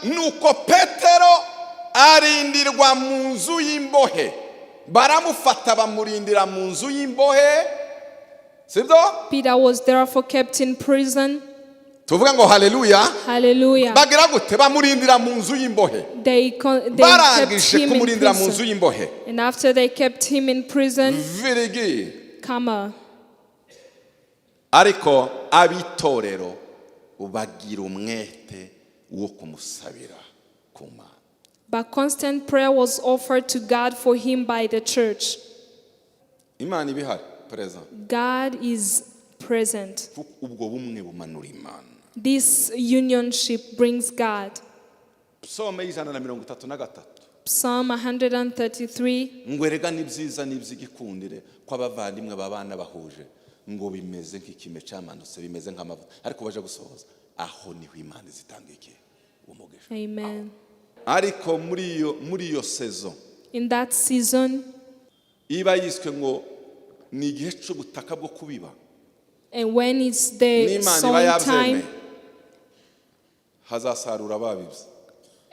Nuko Petero arindirwa mu nzu y'imbohe, baramufata bamurindira mu nzu y'imbohe, sibyo? Peter was therefore kept in prison. Tuvuge ngo haleluya. Hallelujah. Bagira gute? Bamurindira mu nzu y'imbohe. They kept Barangije him in kumurindira mu nzu prison. y'imbohe, And after they kept him in prison, virgule, comma, ariko ab'itorero bagira umwete wo kumusabira ku Mana. But constant prayer was offered to God for him by the church. Imana iba ihari, present. God is present. Kuko ubwo bumwe bumanura Imana. This unionship brings God. Psaume y'133. Psalm 133. Ngo erega ni byiza n'iby'igikundire ko abavandimwe babana bahuje, ngo bimeze nk'ikime cyamanutse, bimeze nk'amavuta, ariko baje gusohoza aho niho Imana zitanga iki? Umugisha. Amen. Ariko muri iyo saison, In that season, iba yiswe ngo ni igihe cy'ubutaka bwo kubiba, and when it's the n'Imana iba sowing yabyemeye, time, hazasarura ababibye.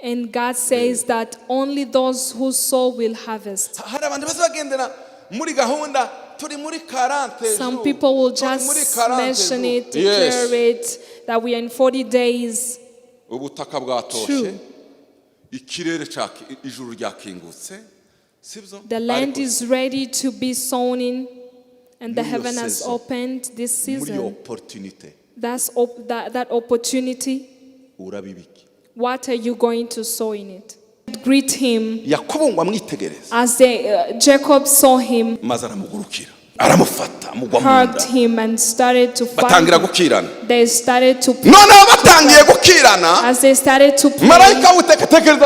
And God says that only those who sow will harvest. Hari abantu bazagendera muri gahunda turi muri 40. Some people will just mention it, declare it, that we are in 40 days. Ubutaka bwatoshe, True. Ikirere ijuru ryakingutse, sibyo? The land Ariko is ready to be sown in, and the muri iyo heaven has season, opened this muri iyo season. opportunité, That opportunity. Urabiba iki? What are you going to sow in it? Greet him. Yakobo ngo amwitegereze, As Jacob saw him, maze aramugurukira, aramufata, amugwa mu nda. Hugged him and started to fight. Batangira gukirana. They started to play. Noneho batangiye gukirana, As they started to play, marayika w'Uwiteka tekereza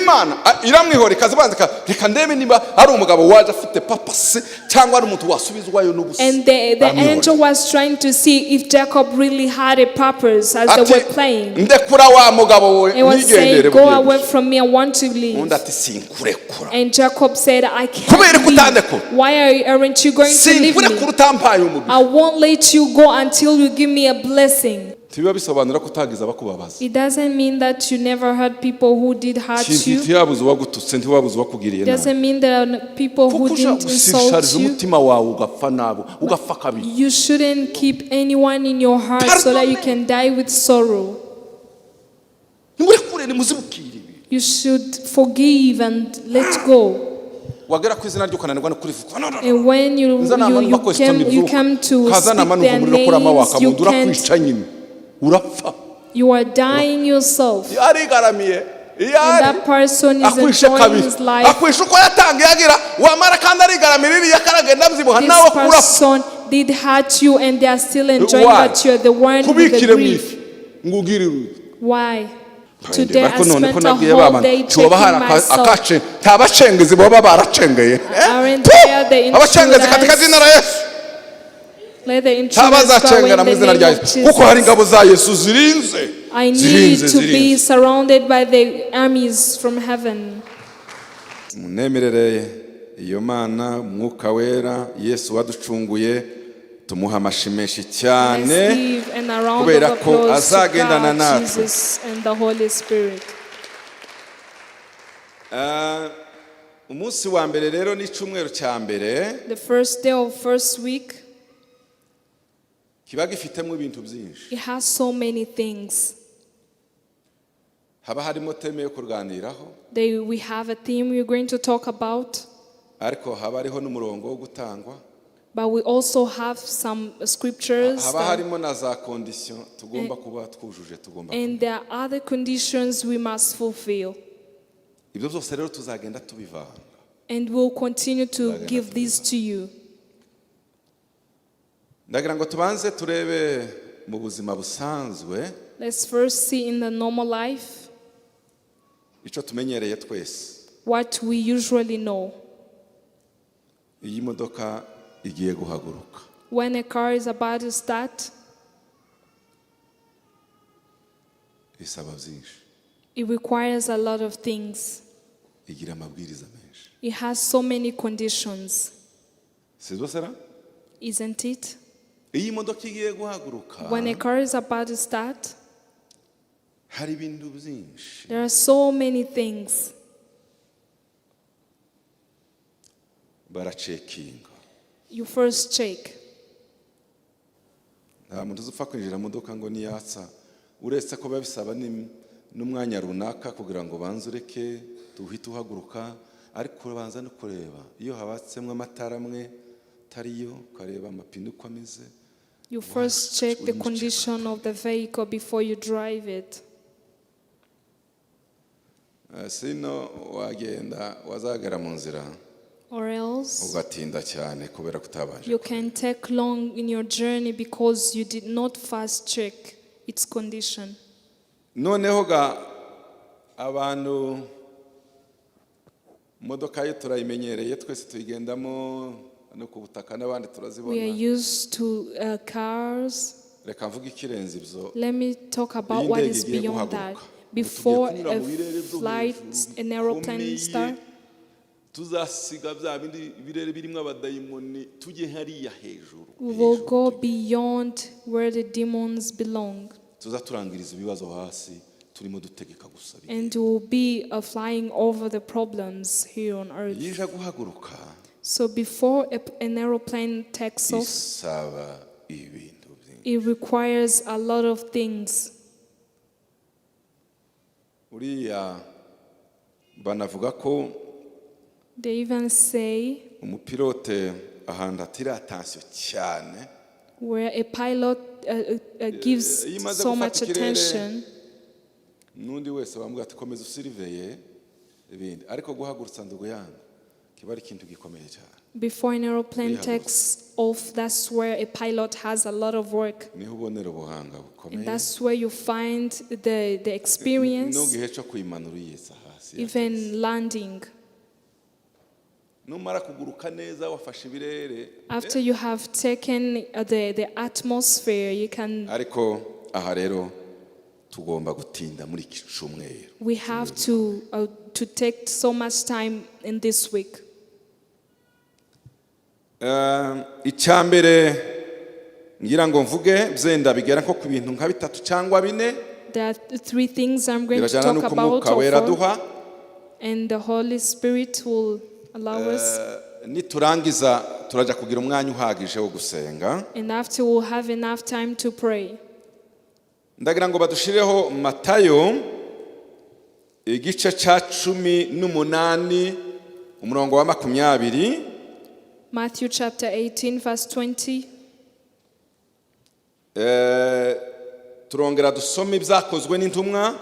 Imana iramwihora ikazibanza reka ndebe niba ari umugabo waje afite purpose cyangwa ari umuntu wasubizwayo n'ubusa. And the Aramwihorera. Angel was trying to see if Jacob really had a purpose as they Ati were playing. ndekura wa mugabo we, And was saying, nigendere "Go bugiye away gusa." from me, I want to leave. Undi ati sinkurekura. And Jacob said, "I Kubera can't ko leave. utandekura. Why aren't you going to leave Sinkurekura me? utampaye umugisha. I won't let you go until you give me a blessing." Ntibiba bisobanura ko utagize abakubabaza. It doesn't mean that you never had people who did hurt you. Ntiyabuze uwagututse, ntiwabuze uwakugiriye nabi. Doesn't mean there are people who Kuko ushaka didn't insult gusishariza you. Umutima wawe ugapfa nabo, ugapfa kabiri. You shouldn't keep anyone in your heart so that you can die with sorrow. Nimurekure, nimuzibukire ibi. You should forgive and let go. Wagera ku izina ryo ukananirwa no kurivuga. No, no, no. And when Nza you kwesita come to kazana speak amanuka their umuriro kurama names, waka you mundu, can't. urakwica nyine, urapfa. You are dying yourself. Arigaramiye iyo And ari that person is akwishe enjoying kabiri, his life. akwishe uko yatangiye agira, wamara kandi arigaramira iriya karagenda abyibuha This nawe kurapfa. Person did hurt you and they are still enjoying, Why? but you're the one with the Kubikire mu grief. ifi ngo ugire urugi. Why? Today I Ariko none ko spent a nabwiye whole ba bantu day ntiwaba hari checking myself. akace nta bacengezi baba baracengeye. Aren't Tu! There the Abacengezi katika intruders? zina la Yesu. Let the intruders go Ntabazacengera in mu the izina rya name of Yesu, kuko hari Jesus. ingabo za Yesu zirinze, I need zirinze, to be zirinze. surrounded by the armies from heaven. Munemerere iyo Mana, Umwuka Wera, Yesu waducunguye, tumuha amashi menshi cyane Let's give and a round kubera of ko applause to azagendana God, natwe. Jesus, and the Holy Spirit. Umunsi wa mbere rero ni icyumweru cya mbere. The first day of first week, Kiba gifitemo ibintu byinshi. It has so many things. Haba harimo thème yo kuganiraho, We have a theme we're going to talk about, ariko haba hariho n'umurongo wo gutangwa, but we also have some scriptures. Haba harimo na za conditions tugomba kuba twujuje, tugomba And there are other conditions we must fulfill. Ibyo byose rero tuzagenda tubivanga. And we'll continue to Tuzagenda give this to you. Ndagira ngo tubanze turebe mu buzima busanzwe, Let's first see in the normal life icyo tumenyereye twese. What we usually know. Iyi modoka igiye guhaguruka, When a car is about to start, isaba byinshi. It requires a lot of things. Igira amabwiriza menshi. It has so many conditions, Si byo sera? Isn't it? Iyi modoka igiye guhaguruka, When a car is about to start, Hari ibintu byinshi. There are so many things. Baracheckinga. You first check. Nta muntu uzapfa kwinjira mu modoka ngo niyatsa, uretse ko biba bisaba n'umwanya runaka kugira ngo banze ureke tuhite uhaguruka, ariko urabanza no kureba iyo habatsemo amatara amwe atariyo, ukareba amapine uko ameze. You first check the Urimo check. Condition of the vehicle before you drive it. Sino wagenda wazagera mu nzira Or else ugatinda cyane kubera kutabanje. You can take long in your journey because you did not first check its condition. Noneho ga abantu imodoka yo turayimenyereye twese, tuyigendamo no ku butaka n'abandi We are turazibona. Used to cars. Reka mvuge ikirenze ibyo. Let me talk about Iyi what ndege is igiye beyond that. guhaguruka. Ubu tugiye Before kunyura a mu birere byo flight, hejuru an aeroplane bikomeye, start, tuzasiga bya bindi birere birimo abadayimoni tujye hariya hejuru. We will Hejuru. Go beyond where the demons belong. Tuzaturangiriza ibibazo hasi turimo dutegeka gusa. And we will be flying over the problems here on earth. Iyo ije guhaguruka So before an aeroplane takes off, isaba ibintu byinshi. It requires a lot of things. Uriya banavuga ko They even say umupilote ahantu atira attention cyane where a pilot gives iyo imaze so gufata much ikirere, attention, n'undi wese bamubwira ati komeza usurveille ibindi, ariko guhagurutsa ndugu yangu kiba ari ikintu gikomeye cyane. Before an aeroplane Yihagurutsa. Takes off, that's where a pilot has a lot of work. Niho ubonera ubuhanga bukomeye. And that's where you find the No experience, gihe cyo kuyimanura uyitsa hasi, even landing. Numara kuguruka neza wafashe ibirere. After you have taken the atmosphere, you can, Ariko aha rero tugomba gutinda muri iki cyumweru. We have to take so much time in this week. Icya mbere ngira ngo mvuge byenda bigera nko ku bintu nka bitatu cyangwa bine. There are three things I'm going to Birajyana talk n'uko about, Umwuka or Wera four, duha. And the Holy Spirit will allow us. Niturangiza turajya kugira umwanya uhagije wo gusenga. And after we'll have enough time to pray. Ndagira ngo badushireho Matayo igice cya 18 umurongo wa 20. Matthew chapter 18, verse 20. Turongera dusome Ibyakozwe n'Intumwa,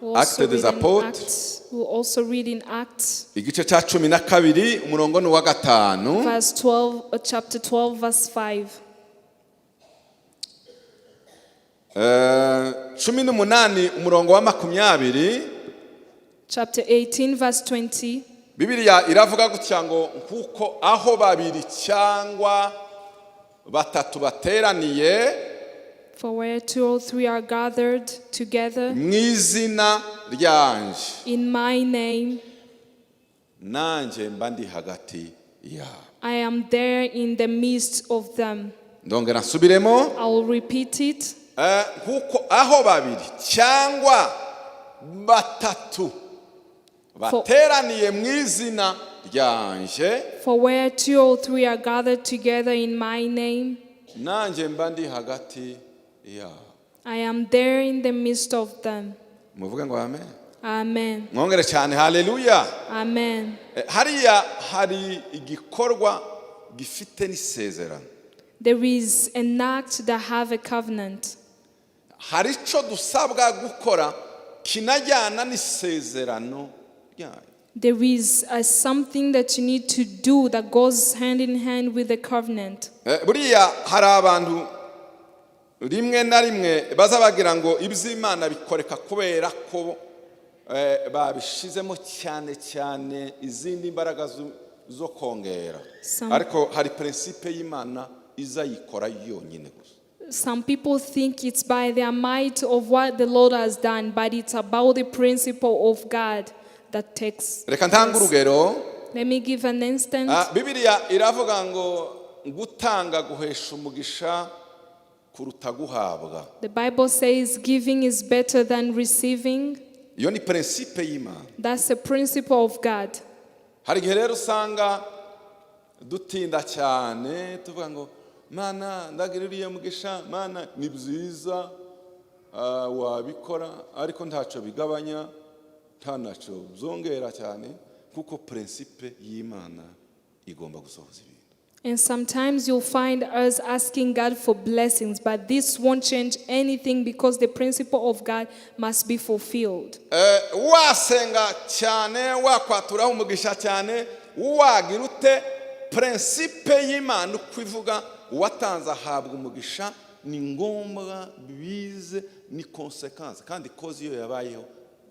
We'll Actes also des read in Apôtres. Acts. We'll also read in Acts, igice cya 12 umurongo ni uwa 5. Verse 12, chapter 12, verse 5. 18 umurongo wa 20. Chapter 18, verse 20. Bibiliya iravuga gutya ngo kuko aho babiri cyangwa batatu bateraniye For where two or three are gathered together mu izina ryanje, in my name, nanjye mba ndi hagati yabo. I am there in the midst of them. Ndongera nsubiremo. I will repeat it. Kuko aho babiri cyangwa batatu bateraniye mu izina ryanje, For where two or three are gathered together in my name, nanjye mba ndi hagati yabo. I am there in the midst of them. Muvuge ngo amen. Amen. Mwongere cyane haleluya. Amen. Hariya hari igikorwa gifite n'isezerano. There is an act that have a covenant. Hari icyo dusabwa gukora kinajyana n'isezerano ryayo. There is something that you need to do that goes hand in hand with the covenant. Buriya hari abantu rimwe na rimwe baza bagira ngo iby'Imana bikoreka kubera ko babishizemo cyane cyane izindi mbaraga zo kongera, ariko hari principe y'Imana izayikora yonyine gusa. Some people think it's by their might of what the Lord has done, but it's about the principle of God that takes Reka ntange place. urugero. Let me give an instance. Bibiliya iravuga ngo gutanga guhesha umugisha Kuruta guhabwa. The Bible says giving is better than receiving. Iyo ni principe y'Imana. That's the principle of God. Hari igihe rero usanga dutinda cyane tuvuga ngo Mana ndagira uriya mugisha. Mana ni byiza wabikora ariko ntacyo bigabanya nta nacyo byongera cyane kuko principe y'Imana igomba gusohoza ibintu. And sometimes you'll find us asking God for blessings, but this won't change anything because the principle of God must be fulfilled. Wasenga cyane wakwaturaho umugisha cyane wagira ute principe y'Imana uko ivuga uwatanze ahabwa umugisha ni ngombwa bize ni conséquence kandi cause iyo yabayeho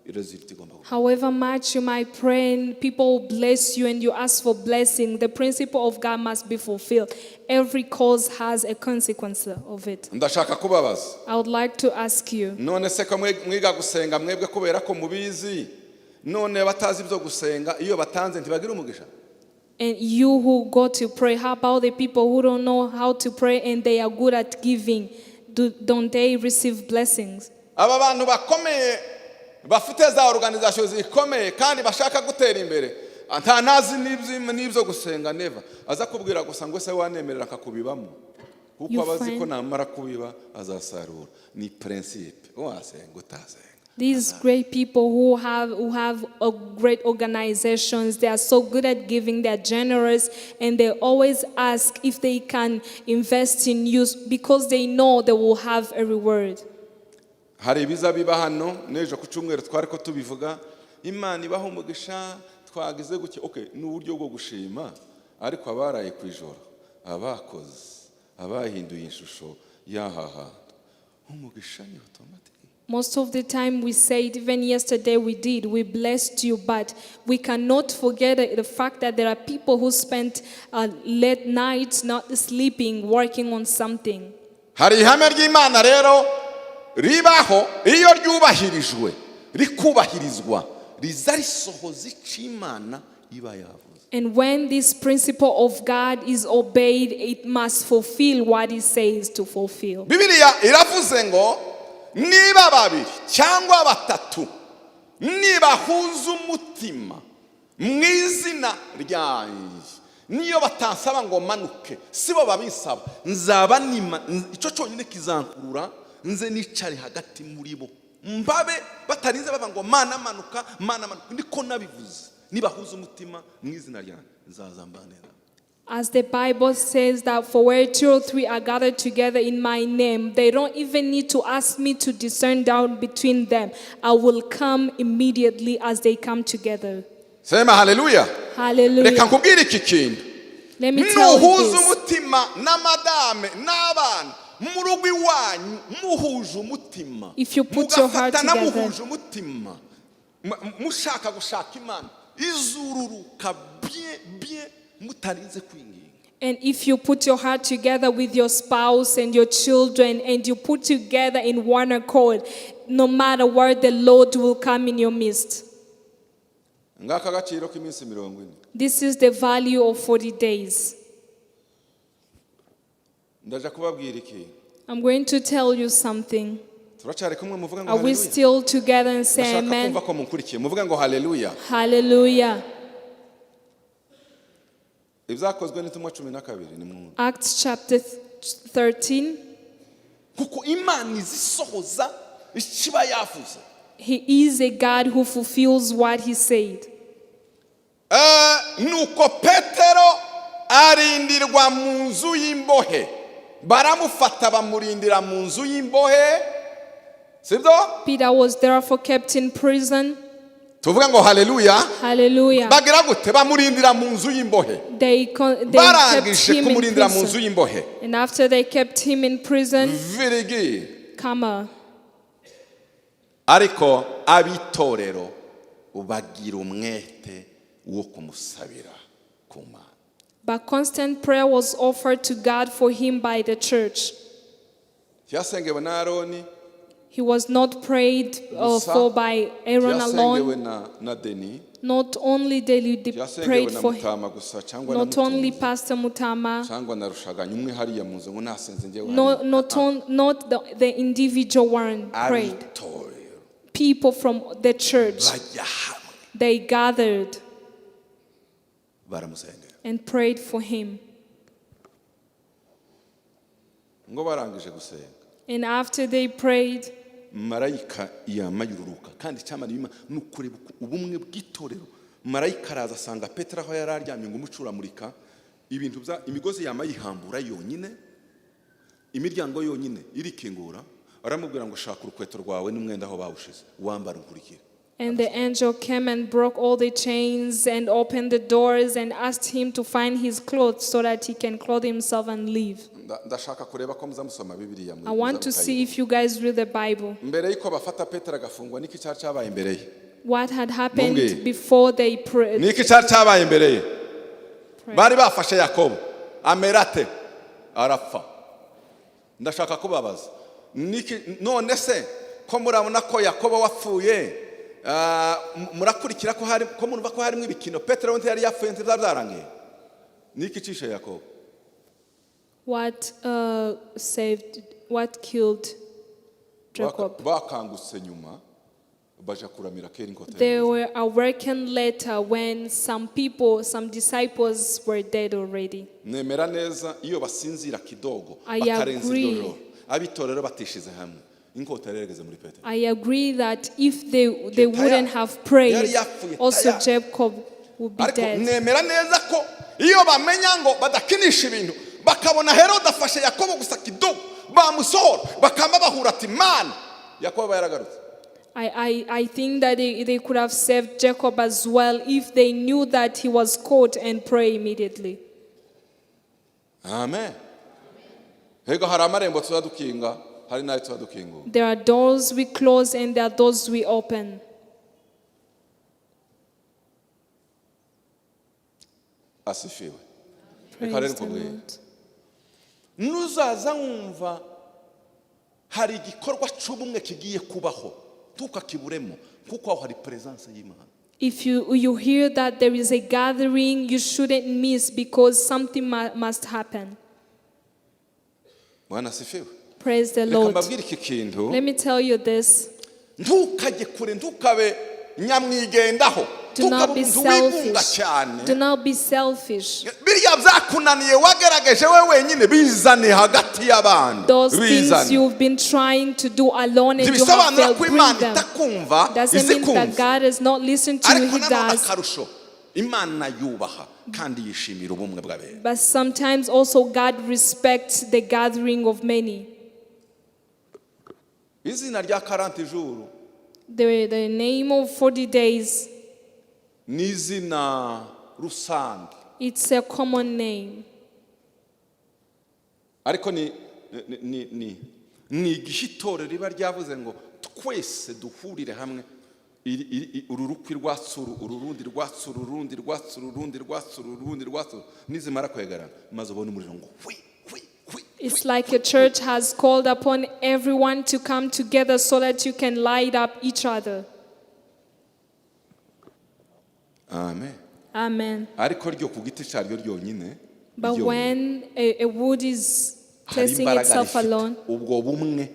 résultat igomba kuba. However much you might pray and people will bless you and you ask for blessing, the principle of God must be fulfilled. Every cause has a consequence of it. Ndashaka kubabaza. I would like to ask you. None se ko mwiga gusenga mwebwe kubera ko mubizi none batazi ibyo gusenga iyo batanze ntibagira umugisha? And you who go to pray, how about the people who don't know how to pray and they are good at giving? Don't they receive blessings? Aba bantu bakomeye bafite za organization zikomeye kandi bashaka gutera imbere nta nazi n'ibyo gusenga neva aza kubwira gusa ngo se wanemerera akakubibamo kuko You aba azi ko namara kubiba azasarura. Ni principe wasenga utasenga. These great people who have a great organizations, they are so good at giving, they are generous, and they always ask if they can invest in you because they know they will have a reward. Hari ibiza biba hano n'ejo ku cyumweru twari ko tubivuga Imana ibaha umugisha twagize gutya. Okay, ni uburyo bwo gushima ariko abaraye ku ijoro abakoze abahinduye ishusho y'aha hantu umugisha ni automatic. Most of the time we say it, even yesterday we did, we blessed you, but we cannot forget the fact that there are people who spent late nights not sleeping, working on something. Hari ihame ry'Imana rero ribaho iyo ryubahirijwe rikubahirizwa riza risohoza icyo Imana iba yavuze. And when this principle of God is obeyed, it must fulfill what it says to fulfill. Bibiliya iravuze ngo niba babiri cyangwa batatu nibahuza umutima mu izina ryanjye niyo batansaba ngo manuke sibo babisaba nzaba nima icyo cyonyine kizankurura nze nicare hagati muri bo mbabe batarinze bava ngo Mana manuka Mana manuka niko nabivuze nibahuza umutima mu izina ryanjye nzaza mbane nabo. As the Bible says that for where two or three are gathered together in my name, they don't even need to ask me to discern down between them. I will come immediately as they come together. Sema haleluya. Reka Hallelujah. Nkubwire iki kintu. Let me tell you nuhuza this. Umutima na madame n'abana mu rugo iwanyu muhuje umutima If you put your heart mugafatana together. Muhuje umutima mushaka gushaka Imana izururuka bien bien mutarinze kwinginga. And if you put your heart together with your spouse and your children and you put together in one accord, no matter where, the Lord will come in your midst. Ngaka agaciro k'iminsi 40. This is the value of 40 days. Ndaja kubabwira ikintu. I'm going to tell you something. Turacyari kumwe muvuga ngo Are we haleluya. still together and say Ndashaka amen? kumva ko munkurikiye muvuge ngo haleluya. Hallelujah. Ibyakozwe n'Intumwa 12 ni mwumve. Acts chapter 13. Kuko Imana izisohoza ikiba yavuze. He is a God who fulfills what he said. Nuko Petero arindirwa mu nzu y'imbohe baramufata bamurindira mu nzu y'imbohe sibyo? Peter was therefore kept in prison. Tuvuga ngo haleluya. Hallelujah. Bagira gute bamurindira mu nzu y'imbohe. They kept Barangije him in kumurindira mu nzu prison. Y'imbohe. And after they kept him in prison, virgule comma, ariko ab'itorero bagira umwete wo kumusabira ku Mana. But constant prayer was offered to God for him by the church. Yasengewe na Aroni. He was not prayed Gusa for by Aaron ntiyasengewe alone. na Deni, Not only Deli ntiyasengewe prayed na for him, Mutama gusa cyangwa na not only Mutunzi Pastor Mutama, cyangwa na Rushaganya umwe hariya mu nzu ngo nasenze njyewe no, hariya. not, on, not the individual one prayed. Ab'itorero People from the church, bajya hamwe they gathered baramusengera. and prayed for him. Ngo barangije gusenga, And after they prayed, marayika yama yururuka kandi icyamara inyuma ni ukureba uko ubumwe bw'itorero. Marayika araza asanga Petero aho yari aryamye ngo umuco uramurika ibintu bya imigozi yama yihambura yonyine, imiryango yonyine irikingura. Aramubwira ngo shaka urukweto rwawe n'umwenda aho bawushize wambara unkurikire. And the angel came and broke all the chains and opened the doors and asked him to find his clothes so that he can clothe himself and leave. Ndashaka kureba ko muza musoma Bibiliya I want to see if you guys read the Bible. Mbere y'uko bafata Petero agafungwa, niki cyari cyabaye imbere ye? What had happened Mumbwire. Before they prayed? Niki cyari cyabaye imbere ye? Bari bafashe Yakobo amerate arapfa. Ndashaka kubabaza niki none se ko murabona ko Yakobo wapfuye, murakurikira ko hari ko murumva ko harimo ibikino? Petero we ntiyari yapfuye, ntibyari byarangiye? Niki cishe Yakobo? What saved, what killed Jacob? Bakangutse nyuma baja kuramira kera inkota They y'umugozi. Were awakened later when some people, some disciples were dead already. Nemera neza iyo basinzira kidogo I bakarenza iryo agree. joro, abitorero batishize hamwe, inkota yari yarageze muri Petero. I agree that if they Taya- wouldn't have prayed, yari yapfuye, also taya. Jacob would be Ariko dead. nemera neza ko iyo bamenya ngo badakinisha ibintu, bakabona Herode afashe Yakobo gusa kidogo bamusohora, bakaba bahura ati mana Yakobo aba yaragarutse. I think that they could have saved Jacob as well if they knew that he was caught and pray immediately. Amen. Hego hari amarembo tuba dukinga, hari n'ayo tuba dukingura. There are doors we close and there are doors we open. Asifiwe. Reka rero Praise the nkubwire. Lord. Nuzaza wumva hari igikorwa cy'ubumwe kigiye kubaho, ntukakiburemo kuko aho hari presence y'Imana. If you hear that there is a gathering, you shouldn't miss because something must happen. Bwana asifiwe. Praise the Reka Lord. mbabwire iki kintu. Let me tell you this. Ntukajye kure, ntukabe nyamwigendaho, Do ntukabe not be umuntu wigunga selfish. Cyane. Do not be selfish. Biriya byakunaniye wagerageje we wenyine, bizane hagati y'abandi. Those things Bizane. You've been trying to do alone and you have Ntibisobanura failed, ko bring Imana them. itakumva, Doesn't mean that izikumva. God has not listened to you, Ariko He nanone does. akarusho Imana yubaha kandi yishimira ubumwe bw'abera. But sometimes also God respects the gathering of many. Izina rya 40 jours The name of 40 days, ni izina rusange, it's a common name. Ariko ni igihe itorero riba ryavuze ngo twese duhurire hamwe, uru rukwi rwatsuru uru rundi rwatsuru urundi rwatsuru urundi rwatsuru urundi rwatsuru, nizimara kwegerana maze ubone umuriro ngo hwi hwi hwi. It's like a church has called upon everyone to come together so that you can light up each other. Amen. Amen. Ariko ryo ku giti cyaryo ryonyine, But ryonyine, when a wood is hari placing imbaraga itself rifite. Alone, Ubwo bumwe,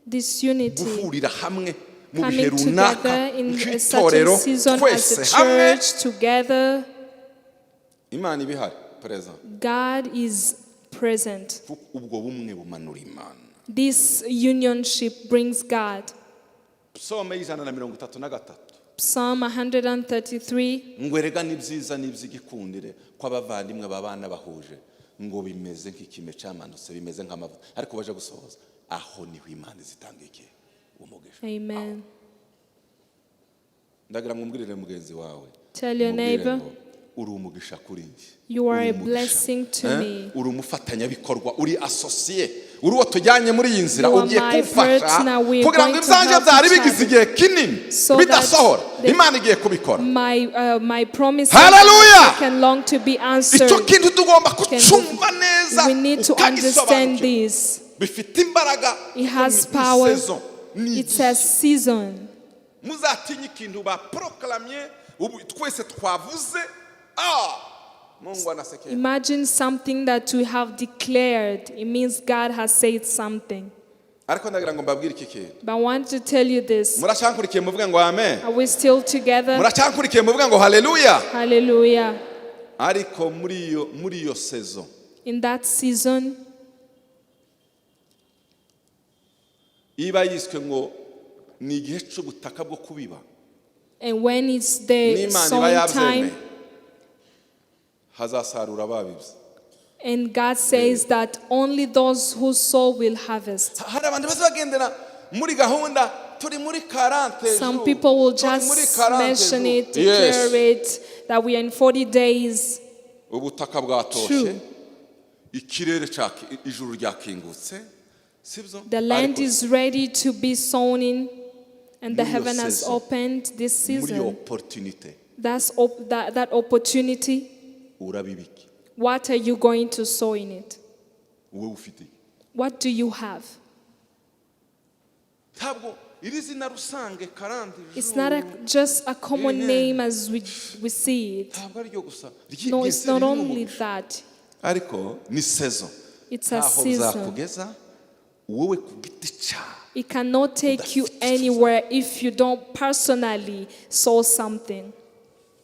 this unity, guhurira hamwe mu bihe coming runaka together in a certain nk'itorero season as twese a hamwe, church together, Imana iba ihari present. God is present. Kuko ubwo bumwe bumanura Imana. This unionship brings God. Psaume y'133. Psalm 133. Ngo erega ni byiza n'iby'igikundire ko abavandimwe babana bahuje, ngo bimeze nk'ikime cyamanutse, bimeze nk'amavuta, ariko baje gusohoza aho niho Imana zitanga iki? Umugisha. Amen. Ndagira ngo umbwirire mugenzi wawe. Tell your Umubwire neighbor, ngo, uri umugisha kuri njye. You are Uri a umugisha. Blessing to Eh? me. Uri umufatanyabikorwa, uri associé, uri uwo tujyanye muri iyi nzira, You are ugiye my kumfasha partner. We are kugira ngo going to ibyanjye help byari each bigize other. igihe kinini So that bidasohora, Imana igiye kubikora. My promises Hallelujah! can long to be answered. Icyo kintu tugomba kucyumva neza, We need to understand ukagisobanukirwa. this. Bifite imbaraga It has kuko ni power. saison. Ni It's a season. Muzatinye ikintu baproklaramye ubu twese twavuze, ah, Mungu anasekera. Imagine something that we have declared. It means God has said something. Ariko ndagira ngo mbabwire iki kintu. But I want to tell you this. Muracyankurikiye? Muvuge ngo amen. Are we still together? Muracyankurikiye? Muvuge ngo haleluya. Hallelujah. Ariko muri iyo saison, In that season, iba yiswe ngo ni igihe cy'ubutaka bwo kubiba, and when it's the n'Imana iba sowing yabyemeye, time, hazasarura ababibye. And God says that only those who sow will harvest. Hari abantu bazagendera muri gahunda turi muri 40. Some people will just mention it, declare it, that we are in 40 days. Ubutaka bwatoshe, True. Ikirere cya ijuru ryakingutse, sibyo? The land Ariko is ready to be sown in, and the muri iyo heaven has season, opened this muri iyo season. opportunity, That opportunity. urabibiki? What are you going to sow in it? Wowe ufite iki? What do you have? Ntabwo iri zina rusange 40. It's not just a common Amen. Name as we see it. Ntabwo ariryo gusa. No, it's not only that. Ariko ni saison. It's a Ntaho season. bizakugeza wowe ku giti cyawe. It cannot take you anywhere if you don't personally sow something.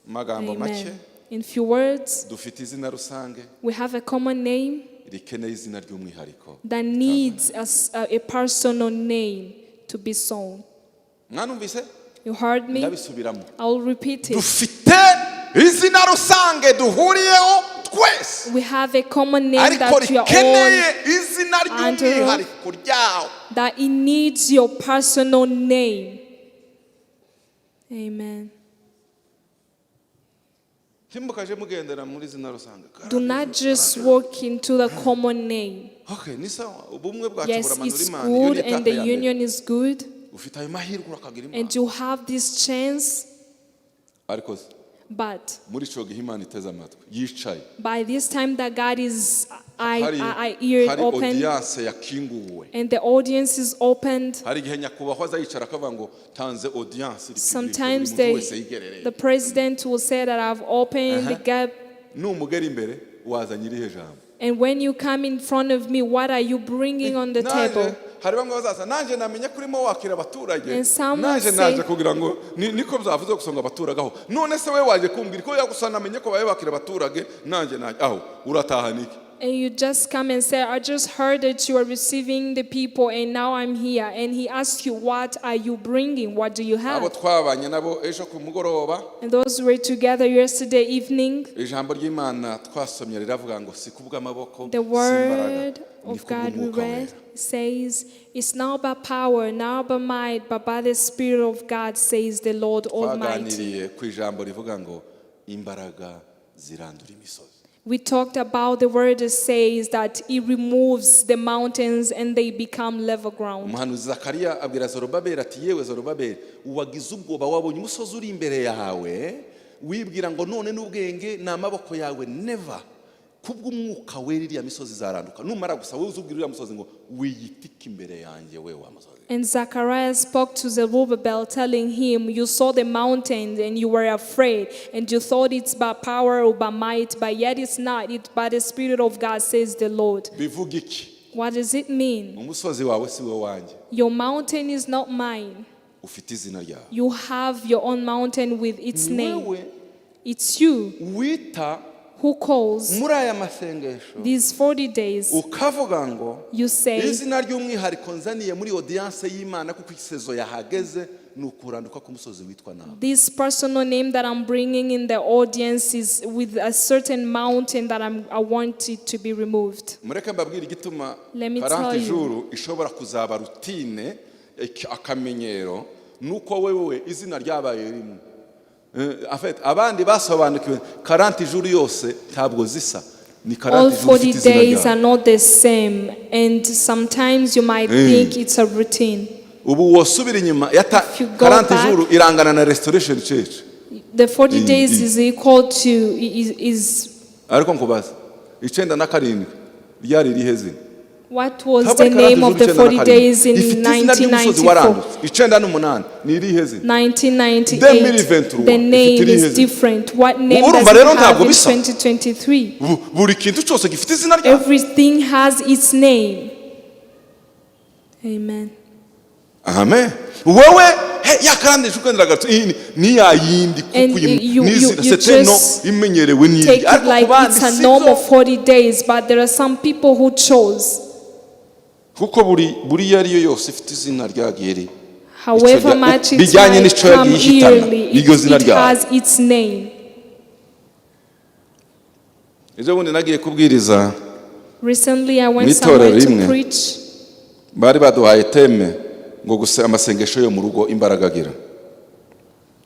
Mu magambo make, Amen. In few words, dufite izina rusange we have a common name rikeneye izina ry'umwihariko. That needs a personal name to be sown. Mwanumvise? You heard me? Ndabisubiramo. I will repeat it. Dufite izina rusange duhuriyeho twese, We have a common name ariko that we are all rikeneye izina under. Ry'umwihariko ryawo. That it needs your personal name. Amen. Ntimukaje mugendera muri izina rusange. Do not just walk into the common name. Okay, ni sawa, ubumwe bwacu Yes, buramanura it's Imana. Iyo good ni and étape the ya mbere. union is good, Ufite ayo mahirwe urakagira Imana. and you have this chance, Ariko but muri icyo gihe Imana iteze amatwi yicaye, by this time that God is hari eye ear hari open audience yakinguwe. And the audience is opened. Hari igihe nyakubahwa aza yicara akavuga ngo tanze audience iri public, Sometimes buri muntu wese yigerereye. the president will say that I've opened the gap. Numugera imbere wazanye irihe jambo? And when you come in front of me, what are you bringing on the Nanjye, table? Hari bamwe bazaza nanjye namenye ko urimo wakira abaturage, And some will nanjye say- naje kugira ngo niko byavuze gusonga abaturage aho. None se we waje kumbwira ko yagusa namenye ko babe bakira abaturage, nanjye naje aho uratahana iki? And you just come and say, "I just heard that you are receiving the people and now I'm here." And he asks you, "What are you bringing? What do you Abo have?" twabanye nabo ejo ku mugoroba, And those who were together yesterday evening, ijambo ry'Imana twasomye riravuga ngo si kubw'amaboko, the si imbaraga, word ni of God we kubw'umwuka read wera. Says, "It's not by power, not by might, but by the Spirit of God, says the Lord Almighty." Twaganiriye ku ijambo rivuga ngo imbaraga zirandura imisozi. We talked about the word that says that it removes the mountains and they become level ground. Umuhanuzi Zakariya abwira Zorobabeli ati yewe Zorobabeli, wagize ubwoba wabonye umusozi uri imbere yawe wibwira ngo none n'ubwenge ni amaboko yawe. Never, kubw'umwuka wera iriya misozi izaranduka. Numara gusa wowe uzubwira uriya musozi ngo wiyitike imbere yanjye we wa musozi. And Zachariah spoke to Zerubbabel, telling him, "You saw the mountains and you were afraid, and you thought it's by power or by might, but yet it's not. It's by the Spirit of God, says the Lord." Bivuga iki? What does it mean? Umusozi wawe si we wanjye. Your mountain is not mine. Ufite izina ryawe. You have your own mountain with its Ni name. wewe It's you wita who calls muri aya masengesho these 40 days. Ukavuga ngo You say, izina ry'umwihariko nzaniye muri audience y'Imana kuko i saison yahageze ni ukuranduka k'umusozi witwa nawe. "This personal name that I'm bringing in the audience is with a certain mountain that I want it to be removed." Mureke mbabwire igituma Let me 40 tell you. jours ishobora kuzaba routine akamenyero nuko wewe izina ryabaye rimwe. En fait, abandi basobanukiwe 40 jours yose ntabwo zisa ni All 40 jours 40 ifite izina days ryawe. are not the same, and sometimes you might think it's a routine. Ubu wosubira inyuma yata If you go 40 back- jours irangana na Restoration Church. The 40 days is equal to is Ariko nkubaza 97 ryari irihe zina? What was Ntabwo the ari name 40 of the jours 40 97. days in Ifite izina ry'umusozi 1994? warandutse 98 ni irihe zina? 1998, 2023, the name ifite irihe is zina? different. What name Urumva does it rero have ntabwo in bisa. 2023? Buri kintu cyose gifite izina ryayo. Everything has its name. Amen. Amen. Wowe he ya 40 jours kwendera gatatu iyi ni ya yindi kuko And iyi you n'izina c'était no just imenyerewe n'iri take it ariko ku like bandi it's a si normal byo. 40 days, but there are some people who chose. Kuko buri iyo ariyo yose ifite izina ryagiye However Icyo much it bijyanye might n'icyo come yagiye ihitana, yearly, niryo zina it ryayo. has its name. Ejo bundi nagiye kubwiriza Recently, I went Mu itorero somewhere to rimwe. preach. Bari baduhaye thème ngo gusa amasengesho yo mu rugo imbaraga agira.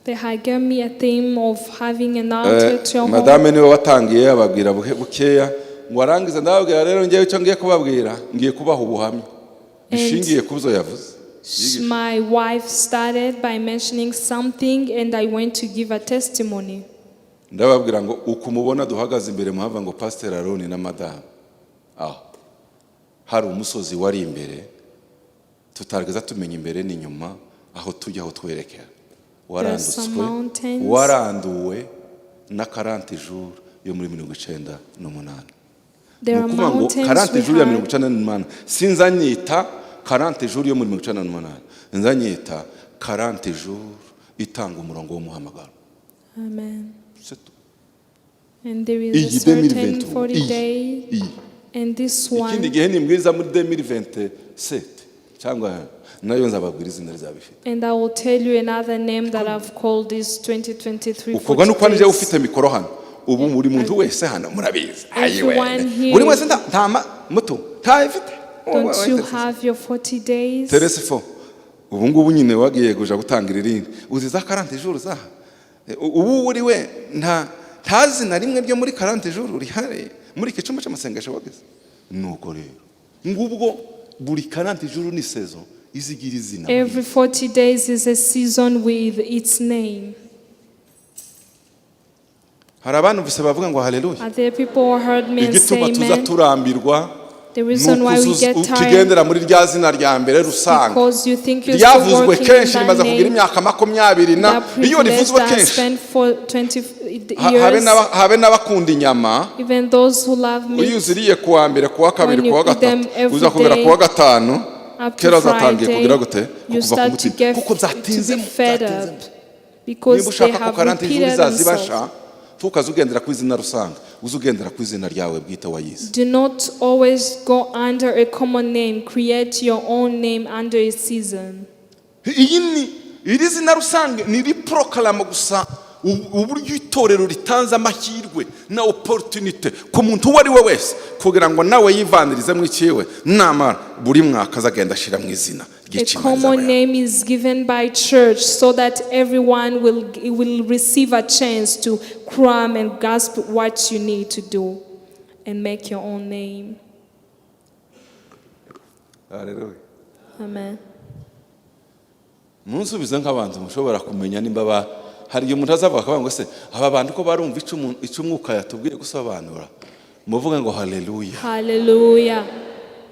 They had given me a theme of having an altar to your home. Madame niwe watangiye ababwira bukeya ngo arangize ndababwira rero ngewe icyo ngiye kubabwira ngiye kubaha ubuhamya bishingiye ku byo yavuze. My wife started by mentioning something, and I went to give a testimony. Ndababwira ngo uku mubona duhagaze imbere muhava ngo Pasiteri Aroni na madamu aho hari umusozi wari imbere tutarigeze tumenya imbere n'inyuma aho tujya aho twerekera warandutswe Some mountains. Waranduwe na 40 jours yo muri 98. There Ni are ukuvuga ngo mountains 40 we jours ya had. 98 sinzanyita 40 jours yo muri 98 nzanyita 40 jours itanga umurongo w'umuhamagaro. Amen. C'est tout. And there is Iyi a certain 2023 40 iyi day, iyi and this ikindi one, gihe ni mwiza muri 2027 cyangwa nayo nzababwira izina rizabifite. And I will tell you another name that I've called this 2023 Ukorwa 40 nuko nijye days. ufite mikoro hano ubu buri muntu wese hano murabizi ayiwe Everyone here. buri wese nta muto ntayifite. Don't you have your 40 days? Terese fo ubu ngubu nyine wagiye kuja gutangira irindi uzi za 40 jours zaha ubu uri we nta zina rimwe ryo muri 40 jours rihari muri iki cyumba cy'amasengesho wageze nuko rero ngubwo buri 40 jours ni saison izigira izina. Every 40 days is a season with its name. Hari abantu bavuga ngo haleluya. Are there people who heard me and say Igituma tuza amen? turambirwa The reason why we get tired ukigendera muri rya zina rya mbere rusange because you think you're still ryavuzwe working in kenshi that rimaze kugira name. imyaka 20 na That iyo privilege rivuzwe that has kenshi spent for 20 habe years, habe n'abakunda inyama even those who love iyo meat, uziriye ku wa mbere ku wa kabiri when ku wa you eat them gatatu every uza kugera day, ku wa gatanu up to kera zatangiye Friday, kugira gute you kukuva ku start to mutima get kuko to be byatinzemo fed byatinzemo. up because Niba they ushaka ko have 40 jours repeated izaziba themselves. sha ntukaze ugendera ku izina rusange uze ugendera ku izina ryawe bwite wayize. Do not always go under a common name. Create your own name under a season. Iyi ni iri zina rusange ni riporokaramu gusa uburyo itorero ritanze amahirwe na opportunité ku muntu uwo ari we wese kugira ngo nawe yivandirizemo ikiwe namara buri mwaka azagenda ashyira mu izina A ry'icyo Imana common izaba yahaye. name is given by church so that everyone will receive a chance to cram and grasp what you need to do and make your own name. Hallelujah. Amen. Munsubize nk'abantu mushobora kumenya nimba hari igihe umuntu azavuga akavuga ngo se aba bantu ko barumva icyo umwuka yatubwiye gusobanura muvuge ngo haleluya. Hallelujah.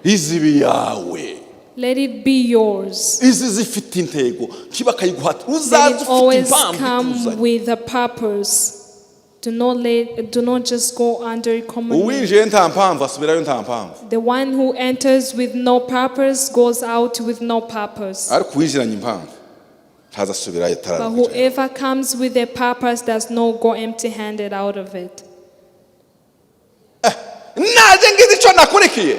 Izibi yawe. Let it be yours. Izi zifite intego ntibakayiguhata Let uzaze it ufite always impamvu come ikuzanye. with a purpose. Do not just go under a common name. Uwinjiye nta mpamvu asubirayo nta mpamvu. The one who enters with no purpose goes out with no purpose. Ariko uwinjiranye impamvu ntazasubirayo But atararangije. whoever comes with a purpose does not go empty handed out of it. Naje ngize icyo nakurikiye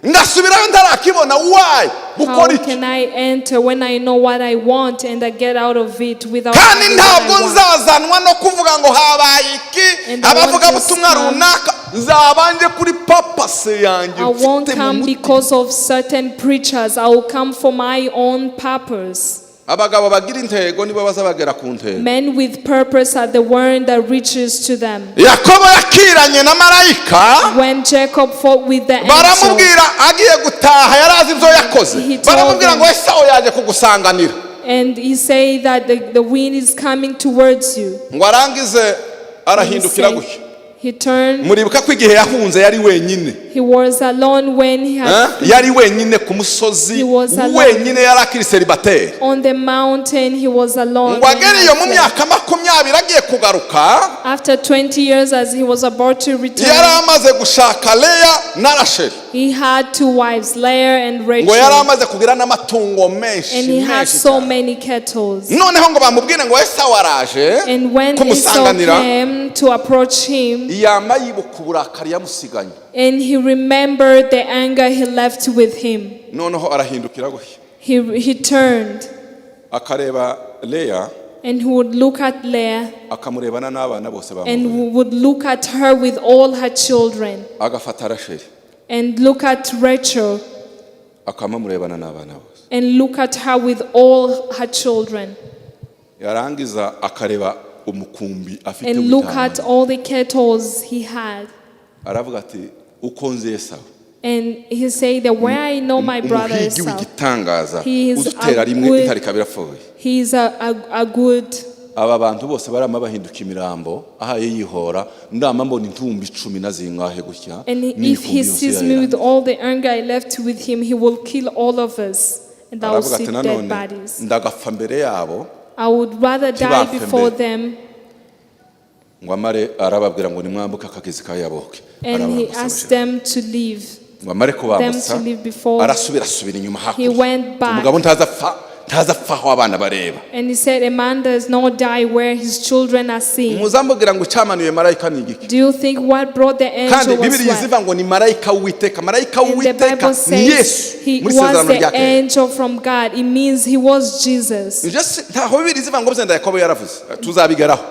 ngasubirayo ntarakibona wayi How gukora iki? can I enter when I know what I want and I get out of it without Kandi having what I ntabwo want? nzazanwa no kuvuga ngo habaye iki And I won't abavugabutumwa just come- runaka nzabanje kuri purpose yanjye I won't mfite mu come mutima. because of certain preachers. I will come for my own purpose. Abagabo bagira intego nibo baza bagera ku ntego. Men with purpose are the one that reaches to them. Yakobo yakiranye na marayika When Jacob fought with the angel, baramubwira agiye gutaha yari azi ibyo yakoze He told baramubwira them- ngo Esawu yaje kugusanganira and he said that the wind is coming towards you. Ngo arangize He arahindukira said- gutya. He turned. Muribuka ko igihe yahunze yari wenyine. He was alone when he had Eh? Yari wenyine ku musozi. He was alone. Wenyine, yari akiri célibataire. On the mountain. He was alone Ngo when agere he iyo mu fled. myaka 20 agiye kugaruka, After 20 years, as he was about to return, yari amaze gushaka Leya na Rasheli. He had two wives, Leah and Ngo yari Rachel, amaze kugira n'amatungo menshi and he had menshi so cyane. Many cattle. Noneho ngo bamubwire ngo Esawu araje And when Esau kumusanganira, came to approach him, yama yibuka uburakari yamusiganye. And he remembered the anger he left with him. Noneho arahindukira gutya, He turned akareba Leya, and he would look at Leah akamurebana n'abana bose and bamuvuye, would look at her with all her children agafata Rasheli, and look at Rachel akamamurebana n'abana bose, and look at her with all her children yarangiza akareba umukumbi afite and look w'intama. At all the cattle he had. Aravuga ati uko nzi Esawu, And he said that where I know my brother umuhigi Esau, w'igitangaza, he is udutera a rimwe good- intare ikaba irapfuye, he is a good aba bantu bose barama bahinduka imirambo ahaye yihora, ndama mbona intumbi cumi na zingahe gutya And if n'imikumbi he yose sees me with yayiranga. all the anger I left with him, he will kill all of us, and I will Aravuga see ati dead nanone bodies. ndagapfa mbere yabo. I would rather die Ntibapfe before mbere. them. Ngo amare arababwira ngo nimwambuke akagezi ka Yaboke. And he Arabambutsa asked bashira. them to leave. Ngo amare kubambutsa, Them to leave before arasubira asubira inyuma He hakurya. went back. Umugabo ntazapfa, ntazapfa aho abana bareba. And he said, "A man does not die where his children are seeing." Muzamubwira ngo icyamanuye marayika ni igiki? Do you think what brought the Kandi angel was Bibiliya what? iziva ngo ni marayika w'Uwiteka. Marayika And the w'Uwiteka Bible ni says Yesu he muri was Isezerano the rya Kera. angel from God. It means he was Jesus. Ibyo ntaho Bibiliya iziva ngo byenda Yakobo yaravuze, tuzabigeraho.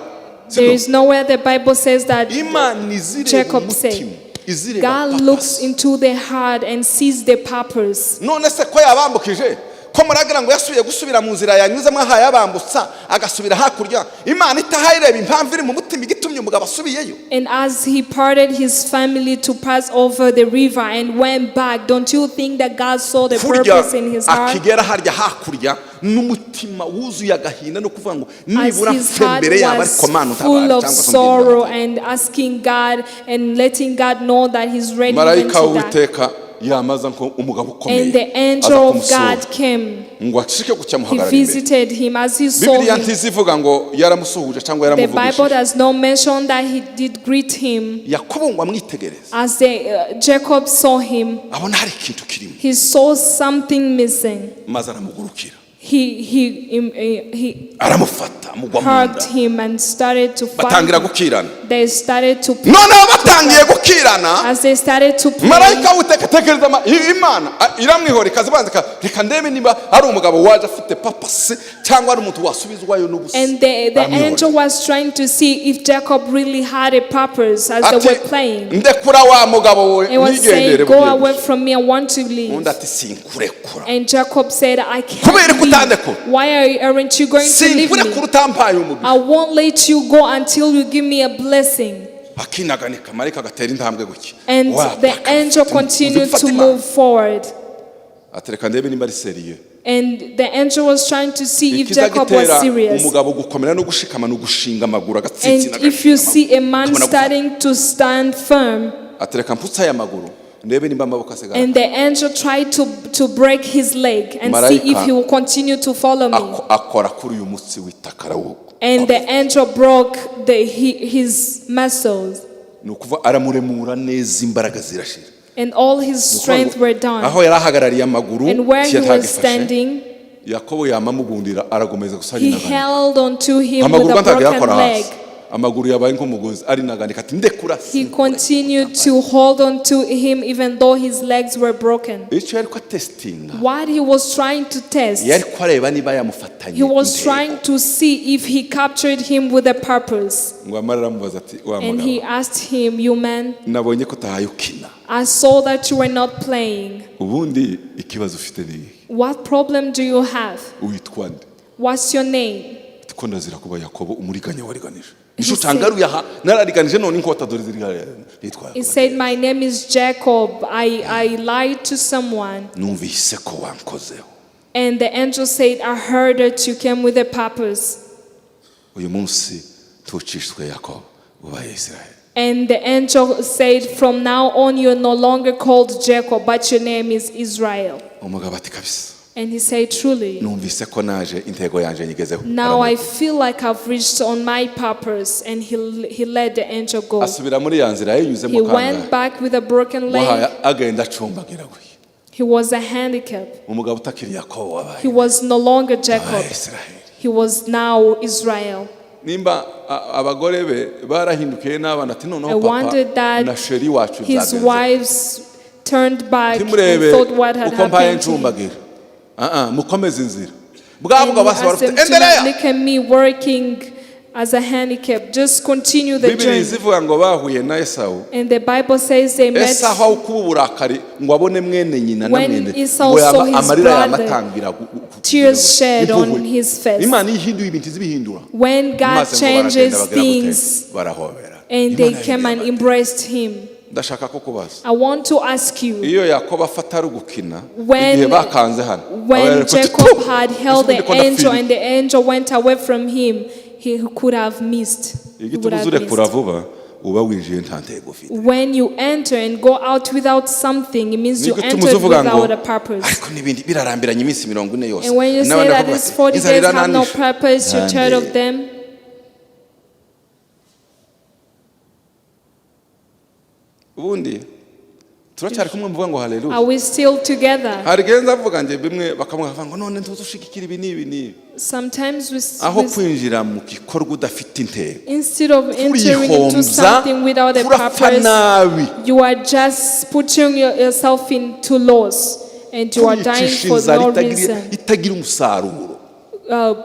There Sibyo? Is nowhere the Bible says that Imana izireba Jacob said. umutima, izireba God looks purpose. Into the heart and sees the purpose. None se ko yabambukije, ko muragira ngo yasubiye gusubira mu nzira yanyuzemo ahaye abambutsa agasubira hakurya, Imana itahayireba impamvu iri mu mutima igitumye umugabo asubiyeyo? And as he parted his family to pass over the river and went back, don't you think that God saw the Kurya purpose in his heart? akigera harya hakurya n'umutima wuzuye agahinda no kuvuga ngo As nibura his mfe heart mbere yabo, was ariko Mana full untabare of cyangwa se sorrow umbwire. and asking God and letting God know that he's ready even Marayika to die. w'Uwiteka yamaza nko umugabo ukomeye And the angel aza of kumusura. God came. Ngo acike gutya He amuhagarara imbere. visited him as he saw Bibiliya him. ntizivuga ngo yaramusuhuje cyangwa The Bible yaramuvugishije. does not mention that he did greet him. Yakobo ngo amwitegereze, As Jacob saw him, abona hari ikintu kirimo, he saw something missing. Maze aramugurukira, He aramufata amugwa mu nda. hugged him and started to fight. Batangira gukirana. They started to pray. Noneho batangiye gukirana, As they started to pray, marayika w'Uwiteka atekereza Imana iramwihora ikazibanza reka ndebe niba ari umugabo waje afite purpose cyangwa ari umuntu wasubizwayo n'ubusa. And the Aramwihorera. Angel was trying to see if Jacob really had a purpose as they Ati were playing. ndekura wa mugabo we And was saying, nigendere "Go bugiye away gusa." from me, I want to leave." Undi ati sinkurekura. And Jacob said, "I Kubera can't ko leave. utandekura. Why aren't you going to leave Sinkurekura me? utampaye umugisha. I won't let you go until you give me a blessing." Akinaganika, marayika agatera intambwe gutya. And Wa, the paka, angel uzi continued gufata to Imana. Move forward. Ati reka ndebe niba ari sérieux. And the angel was trying to see if Ikiza Jacob was gitera serious. umugabo gukomera no gushikama no gushinga amaguru agatsinsina, And if you see a man akabona gufata. Starting to stand firm, Ati reka mputse aya maguru ndebe nimba amaboko asigara. And the angel tried to break his leg and see if Malaika he will continue to follow me. Akora kuri uyu mutsi w'itakara wo And the angel broke his muscles, ni ukuvuga aramuremura neza, imbaraga zirashira. And all his Ni ukuvuga strength ngo were done. aho yari ahagarariye amaguru And where he was ntiyatagifashe. Standing, Yakobo yamamugundira aragomeza gusa he arinaganika. Held onto him with Amaguru a ntabwo broken yakora leg. hasi, amaguru yabaye nk'umugozi, arinaganika ati ndekura. He continued to hold on to him even though his legs were broken. Icyo yari ko atesitinga, What he was trying to test, yari ko areba niba yamufatanye he was intego. Trying to see if he captured him with a purpose. Ngo amara aramubaza ati wa And he mugabo, asked him, "You man, nabonye ko utahaye ukina. I saw that you were not playing. Ubundi ikibazo ufite ni ikihe? What problem do you have? Witwa nde?" What's your name?" Ati ko ndazira kuba Yakobo umuriganya wariganije He nicyo said- cangaruye aha narariganije none inkota dore ziri hariya." Nitwa He Yakobo. said, "My name is Jacob. I lied to someone." Numvise ko wankozeho. And the angel said, "I heard that you came with a purpose." Uyu munsi tucishwe Yakobo ubaye Isiraheli. And the angel said, "From now on, you're no longer called Jacob, but your name is Israel." Umugabo ati kabisa And he said, "Truly, numvise ko naje intego yanjye nyigezeho. now I Aramureka. Feel like I've reached on my purpose." And he let the angel go. Asubira muri ya nzira yayinyuzemo He went kangahe back with a broken leg. wahaye agenda acumbagira gutya. He was a handicap. Umugabo utakiri Yakobo wabaye He was no longer Jacob. wabaye Isiraheli. He was now Israel. Nimba abagore be barahindukiye n'abana ati I noneho papa wondered that na chéri wacu his byagenze wives turned back and ntimurebe thought what had uko mpaye happened to him. ncumbagira. Ah, ah, mukomeze inzira bwa And bwo he basi asked them barufite to not endelea. look at me working as a handicap. Just continue the Bibiri journey. zivuga ngo bahuye na Esawu. And the Bible says they met Esawu aho kuba uburakari ngo abone mwene nyina na when mwene Esau ngo saw yaba his amarira brother, yamatangira tears shed on impuhwe. his face. Imana iyo ihinduye ibintu izibihindura. When God Maze ngo baragenda changes bagira gute? things, Barahobera. and they Imana came and yahinduye. embraced him. Ndashaka ko kubaza I want to ask you, iyo Yakobo afata ari gukina When- igihe bakanze hano aba when yari kuti, Jacob "Tu! had held Ese the ubundi ko ndapfiriye?" angel and the angel went away from him, he could have missed. He would Igituma have uzurekura missed. vuba uba winjiye nta ntego ufite. When you enter and go out without something, it means you Nigituma entered uzuvuga ngo without a purpose. ariko n'ibindi birarambiranye iminsi 40 yose. And when you say N'abandi that bakavuga these bati, 40 "Inzara days have no irananije." purpose, you're tired of Nande. them. Ubundi turacyari kumwe muvuga ngo haleluya. Are we still together? Hari igihe nzavuga nge bimwe bakamuha ngo none ntuzushigikira ibi n'ibi n'ibi. Sometimes we, Aho we kwinjira mu gikorwa udafite intego instead of entering into turihombya something without a turapfa purpose, nabi. you are just putting yourself into loss and you are dying Turiyicisha for inzara no itagira reason. itagira umusaruro.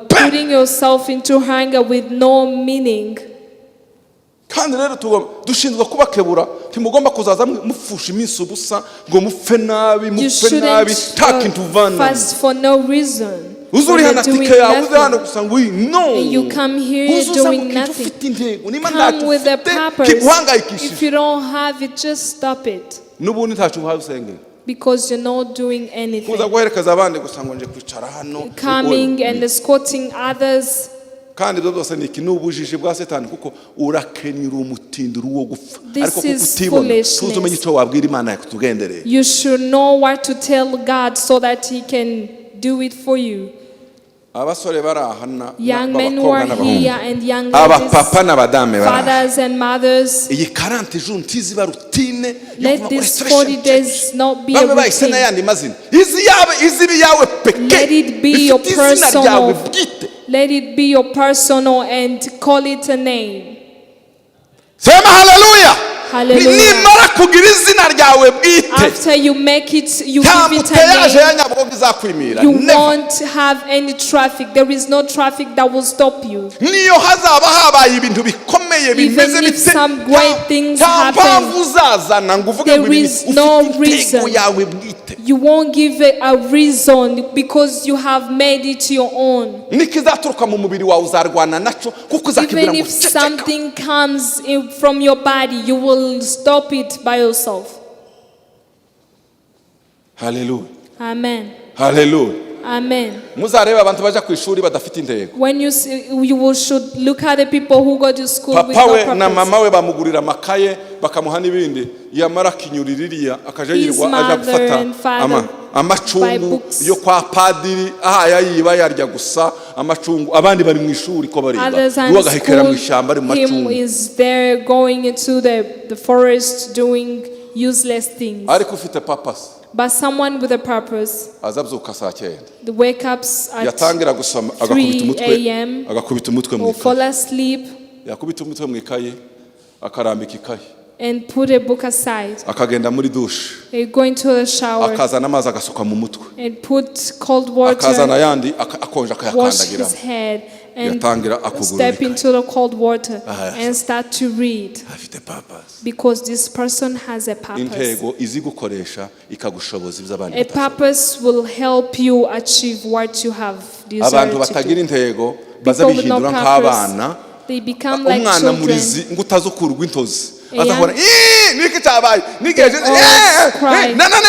Putting yourself into hunger with no meaning. Kandi rero dushinzwe kubakebura ntimugomba kuzaza mupfusha iminsi ubusa ngo mupfe nabi You mupfe nabi shouldn't nta kintu uvanamo. fast for no reason. Uze When uri you're hano doing tike yawe uze hano nothing. gusa ngo uyi no. And you come here Uze uza mu doing kintu nothing. ufite intego niba Come ntacyo with a ufite purpose. If kiguhangayikishije you don't have it, just stop it n'ubundi ntacyo uhaye usengera because you're not doing anything. kuza guherekeza abandi gusa ngo nje kwicara hano. Coming and escorting others. Kandi ibyo byose ni iki ni ubujiji bwa Satani kuko urakenyura umutindi uri uwo gupfa This ariko kuko is utibona foolishness. tuzi umenye icyo wabwira Imana yakutugendereye. You should know what to tell God so that He can do it for you. Abasore bari aha Young men who b'abakobwa are n'abahungu here and young abapapa ladies, n'abadame bari aha fathers and mothers, iyi 40 jours ntiziba routine yo let kuba these restoration 40 church. days not be a Bamwe bahise routine. n'ayandi mazina izi yawe iziba iyawe peke Let it be your ifite izina ryawe personal. bwite. Let it be your personal and call it a name. Sema haleluya. Hallelujah. Nimara kugira izina ryawe bwite After you make it, you nta give it a embouteillage ya name. Nyabugogo izakwimira. You Never. won't have any traffic. There is no traffic that will stop you. Niyo hazaba habaye ibintu bikomeye bimeze Even if bite some great things nta happen, mpamvu uzazana ngo uvuge ngo there ibi is no ufite intego reason. yawe bwite. You won't give a reason because you have made it your own. Nikizaturuka mu mubiri wawe uzarwana naco kuko uzakibwira Even ngo if ceceka. something comes in from your body, you will stop it by yourself. Haleluya. Amen. Haleluya. Amen. Muzarebe abantu baja ku ishuri badafite intego. When you see, you will should look at the people who go to school with Papa no we na purpose. mama we bamugurira amakaye bakamuha n'ibindi yamara akinyurira iriya akaja His yirirwa aja mother gufata and father buy amacungu books. yo kwa padiri aha yayiba yarya gusa amacungu abandi bari mu ishuri ko bariba Others are iwe in agahekera mu school. ishyamba ari mu Him macungu. is there going into the forest doing useless things. Ariko ufite purpose But someone with a purpose, azabyuka saa 9 the wake ups at yatangira gusoma agakubita 3 umutwe a.m. agakubita umutwe mu or ikaye fall asleep yakubita umutwe mu ikaye akarambika ikaye and put a book aside. Akagenda muri douche They go into the shower akazana amazi agasuka mu mutwe and put cold akazana water, ayandi akonje wash akayakandagiramo his head, and yatangira akugurura step ikaye. into the cold water Ah, and start to read Afite purpose. because this person has a purpose. Intego izigukoresha ikagushoboza ibyo abandi A batashoboye. purpose will help you achieve what you have desired Abantu to batagira do. intego baza People with no bihindura purpose, nk'abana they become like umwana children. murizi ngo utazukurwa intozi A azahora young- "Ii, niki cyabaye n'igihe They always cry. nanone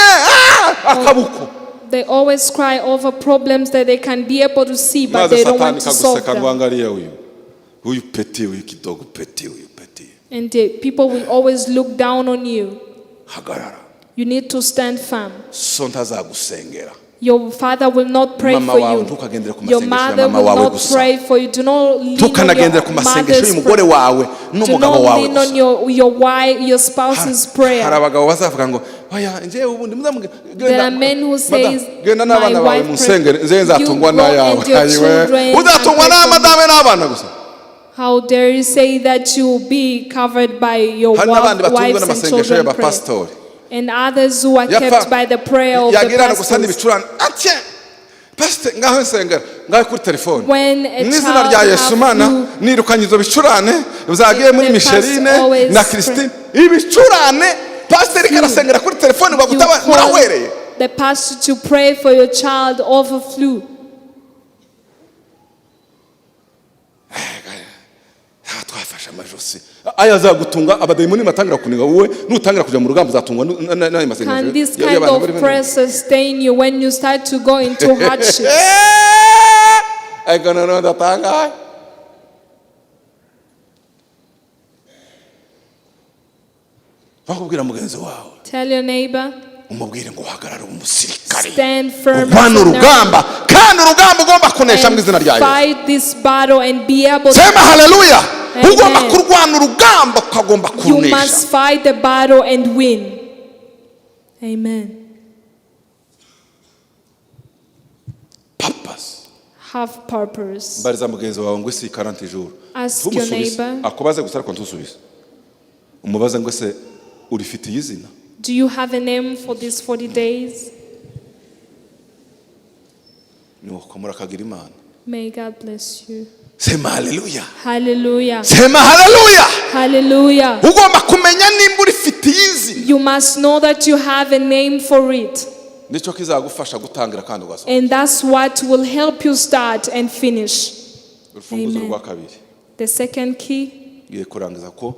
akabuko. They always cry over problems that they can be able to see, but Maze they don't Satani want to solve kaguseka ngo them. angariye uyu uyu petit uyu kidogo petit uyu petit. And the people will always look down on you. Hagarara. You need to stand firm. So ntazagusengera. Your father will not pray Mama for wawe, you. ntukagendere ku Your masengesho ya mother mama will wawe not gusa. Pray for you. Do not lean on Ntukanagendere your ku masengesho mother's y'umugore prayer. wawe Do n'umugabo not wawe lean on gusa. your wife, your spouse's Hari prayer. abagabo bazavuga ngo oya, njyewe ubundi muzamuge There are men who says, genda "My n'abana bawe wife munsengere, nzewe you nzatungwa go n'ayawe." and your Ayiwe. children Uzatungwa and pray for me. n'amadame n'abana gusa. How dare you say that you will be covered by your Hari n'abandi batunzwe wives and n'amasengesho children prayer. y'abapasitori. And others who are Yapfa kept by the prayer of the yagirana gusa pastors. n'ibicurane atye pasite ngaho nsengera ngaho kuri telefone When a mu izina child rya Yesu have Mana flu, nirukanye izo bicurane zagiye muri the pastor Micheline always na Christine ibicurane pasiteri karasengera kuri telefone you bagutaba call murahwereye. the pastor to pray for your child over flu. Ah, twafashe amajosi aya azagutunga abadayimoni batangira kuniga wowe nutangira kujya mu rugamba uzatungwa n'ayo masengesho Can this kind y'abantu of bari bari- prayer sustain you when you start to go into hardships? Eh, ariko noneho ndatangaye bakubwira mugenzi wawe. Tell your neighbor, Umubwire ngo uhagarare umusirikare stand firm as urwana an army urugamba kandi urugamba ugomba kunesha mu and izina rya Yesu. fight this battle and be able to. Sema haleluya. Amen. Ugomba kurwana urugamba ukagomba You kunesha. must fight the battle and win. Amen. Purpose. Have purpose. Mbariza mugenzi wawe ngo isi 40 ijuru. Ask your Ntumusubize. neighbor. Akubaze gusa ariko ntusubize umubaze ngo ese urifitiye izina. Do you have a name for these 40 days? Nuko murakagira Imana. May God bless you. Sema haleluya. Hallelujah. Sema haleluya. Hallelujah. Ugomba kumenya nimba urifitiye izina. You must know that you have a name for it. Nicyo kizagufasha gutangira kandi ugasohoka. And that's what will help you start and finish. Urufunguzo Amen. rwa kabiri. The second key Ngiye kurangiza ko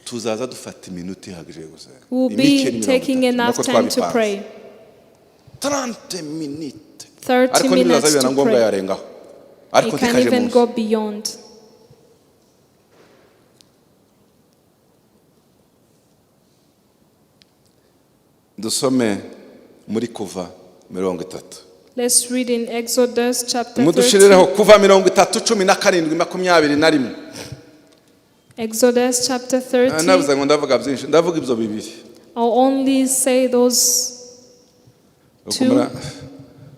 tuzaza dufata iminota ihagije yo gusenga. will Imike be ni 30, taking enough nako time to twabipanze. pray. 30 minutes. 30 Ariko nibizaza minutes biba na to ngombwa pray. yarengaho ariko You can ntikaje even munsi. go beyond. Dusome muri Kuva 30. Let's read in Exodus chapter 30. Mudushirireho Kuva 30 17 21. Exodus chapter Ah, navuze 30. ngo ndavuga byinshi ndavuga ibyo bibiri. I'll only say those two.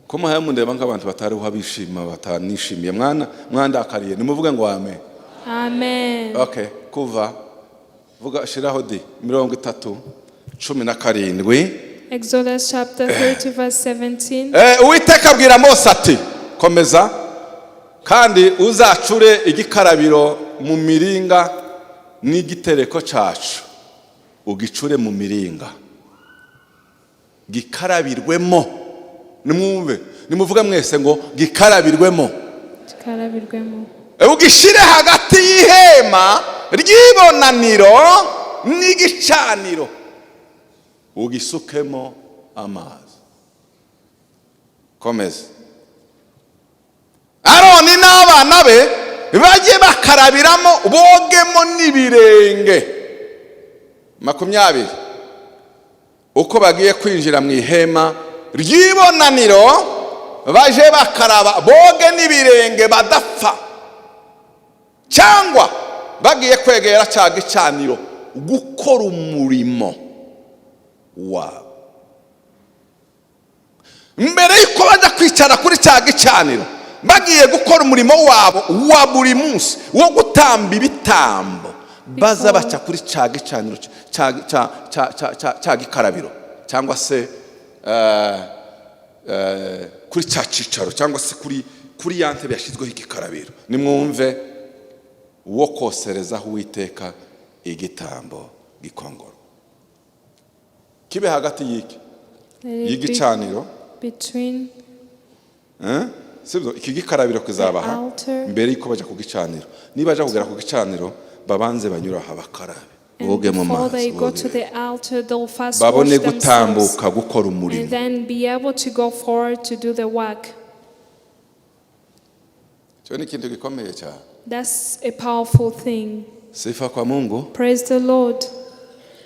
Ko muhaye mundeba nk'abantu batariho abishima batanishimiye mwana mwandakariye nimuvuge ngo amen. Amen. Okay, Kuva vuga shiraho di 30 17. Exodus chapter 30, verse 17. Uwiteka abwira Mose ati komeza kandi uzacure igikarabiro mu miringa n'igitereko cacu ugicure mu miringa gikarabirwemo nimwumve nimuvuge mwese ngo gikarabirwemo. Gikarabirwemo. Ugishyire hagati y'ihema ry'ibonaniro n'igicaniro ugisukemo amazi. Komeza. Aroni n'abana be bajye bakarabiramo bogemo n'ibirenge. 20 uko bagiye kwinjira mu ihema ry'ibonaniro baje bakaraba boge n'ibirenge badapfa cyangwa bagiye kwegera cya gicaniro gukora umurimo wabo mbere yuko bajya kwicara kuri cya gicaniro bagiye gukora umurimo wabo wa buri munsi wo gutamba ibitambo baza baca kuri cya gicaniro cya gikarabiro cyangwa se kuri cya cicaro cyangwa se kuri ya ntebe yashyizweho igikarabiro nimwumve wo koserezaho Uwiteka igitambo gikongoro kibe hagati y'iki Let it be y'igicaniro between sibyo iki gikarabiro kizabaha The altar. mbere y'uko bajya ku gicaniro niba bajya kugera ku gicaniro babanze banyura aha bakarabe and boge mu before mazi they go boge. to the altar, they'll first Babone wash themselves gutambuka gukora umurimo. and then be able to go forward to do the work. Icyo ni ikintu gikomeye cyane. That's a powerful thing. Sifa kwa Mungu. Praise the Lord.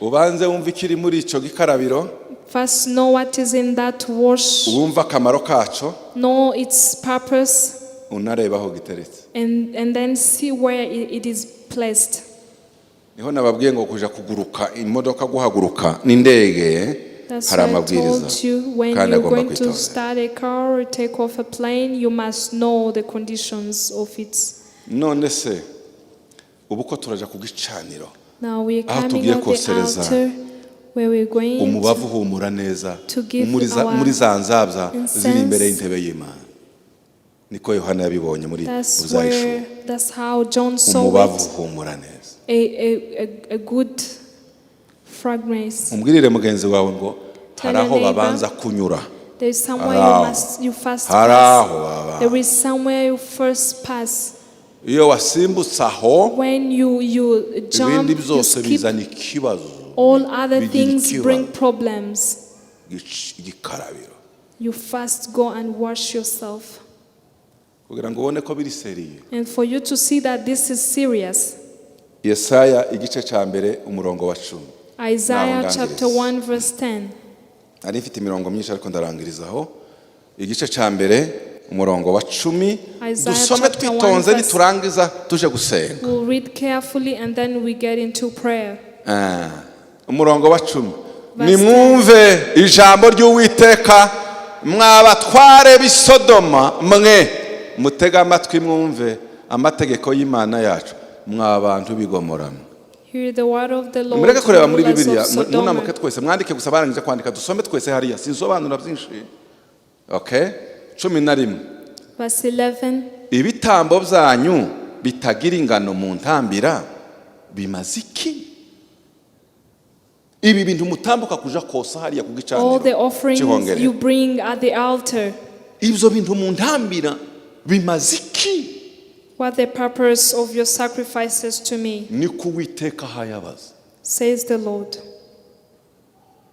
Ubanze wumve ikiri muri icyo gikarabiro. First, know what is in that wash, Wumve akamaro kaco. Know its purpose, Unareba aho giteretse. and then see where it is placed. Niho nababwiye ngo kuja kuguruka imodoka guhaguruka n'indege That's hari why I amabwiriza told you when kandi you're agomba going to kwitondera. Start a car or take off a plane, you must know the conditions of it. None se ubu ko turaja ku gicaniro Now we are aho coming tugiye at the kosereza altar where we're going umubavu uhumura neza to give muri za- our muri za nzabya incense. ziri imbere y'intebe y'Imana niko Yohana yabibonye muri That's Buzayishuwe. where, that's how John saw Umubavu it, uhumura neza. a good fragrance. Umbwirire mugenzi wawe ngo Tell hari your aho neighbor. babanza kunyura. There is somewhere Hari you aho. must you first Hari pass. aho baba. There is somewhere you first pass. Iyo wasimbutse aho When you jump, ibindi you byose skip, bizana ikibazo. All other Bigira things ikibazo. bring problems. Igikarabiro You first go and wash yourself. Kugira ngo ubone ko biri sérieux. And for you to see that this is serious, Yesaya igice cya mbere umurongo wa 10. Isaiah Naho chapter ndangiriza. 1, verse 10. Nari mfite imirongo myinshi ariko ndarangirizaho igice cya mbere umurongo wa 10. Isaiah Dusome chapter 1 twitonze verse- niturangiza tuje gusenga. We'll read carefully and then we get into prayer. Ah, umurongo wa 10. Verse Nimwumve ijambo ry'Uwiteka mwabatware b'i Sodoma mwe mutege amatwi mwumve amategeko y'Imana yacu mwa bantu b'i Gomora mwe. Hear the word of the Lord, Mureke kureba muri rulers Bibiliya of Sodom. munamuke twese mwandike gusa barangije kwandika dusome twese hariya sinsobanura byinshi. Okay, 11. Verse 11. Ibitambo byanyu bitagira ingano mu ntambira bimaze iki? Ibi bintu mutambuka kuja kosa hariya ku All gicaniro the offerings cy'ihongerero. You bring at the altar, Ibyo bintu mu ntambira bimaze iki? What the purpose of your sacrifices to me, Niko Uwiteka ahayabaza. Says the Lord.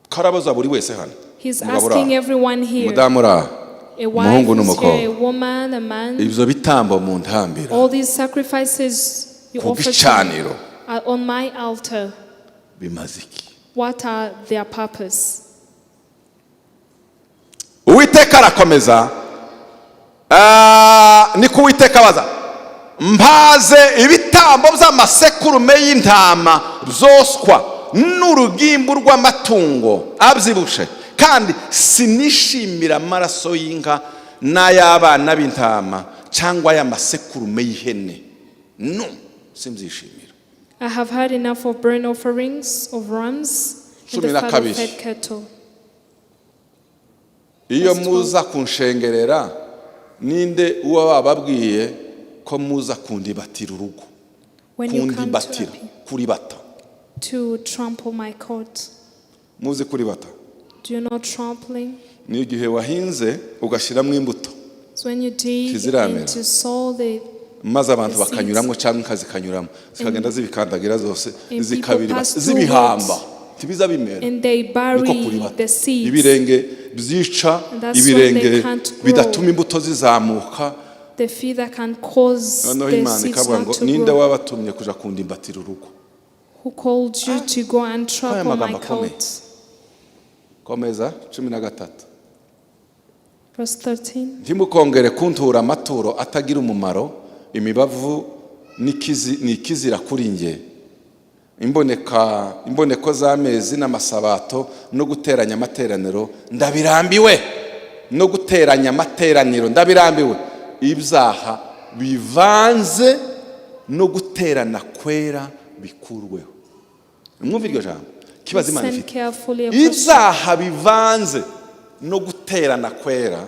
Karabaza buri wese hano. He's Umugabo uri asking aho, everyone here, umudamu uri aho, a wife umuhungu is n'umukobwa. here, a woman, a man. Ibyo bitambo mu ntambira All these sacrifices you ku offer to me gicaniro are on my altar. bimaze iki? What are their purpose? Uwiteka arakomeza. Ah, niko Uwiteka abaza mpaze ibitambo by'amasekurume y'intama byoswa n'urugimbu rw'amatungo abyibushe kandi sinishimira amaraso y'inka n'ay'abana b'intama cyangwa ay'amasekurume y'ihene no simbyishimira. I have had enough of burnt offerings of rams and Cumi the na fat of kabiri. Fed cattle. Iyo Verse 12. Muza kunshengerera ninde uba wababwiye ko muza kundibatira urugo? When you come to, Kundibatira kuribata. To trample my court. Muzi kuribata? Do you know trampling? Ni igihe wahinze ugashyiramo imbuto It's when you dig Ntiziramera. and to sow the maze abantu The seeds. bakanyuramo cyangwa inka zikanyuramo zikagenda zibikandagira zose And zikabiriba people pass through zibihamba ntibiza bimera. And they Niko bury kuribata the seeds. ibirenge byica And that's when ibirenge they can't grow. bidatuma imbuto zizamuka. The feed that can cause Noneho the Imana seeds ikavuga not ngo to ninde grow. wabatumye kuja kundimbatira urugo? Who called you to go and trample my Magambo akomeye. court? Komeza 13. Verse 13. Ntimukongere kuntura amaturo atagira umumaro imibavu ni ikizira kuri njye imboneka imboneko z'amezi n'amasabato no guteranya amateraniro ndabirambiwe no guteranya amateraniro ndabirambiwe ibyaha bivanze no guterana kwera bikurweho. Mwumve iryo jambo kibazo Imana Listen ifite. Carefully. A question. Ibyaha bivanze no guterana kwera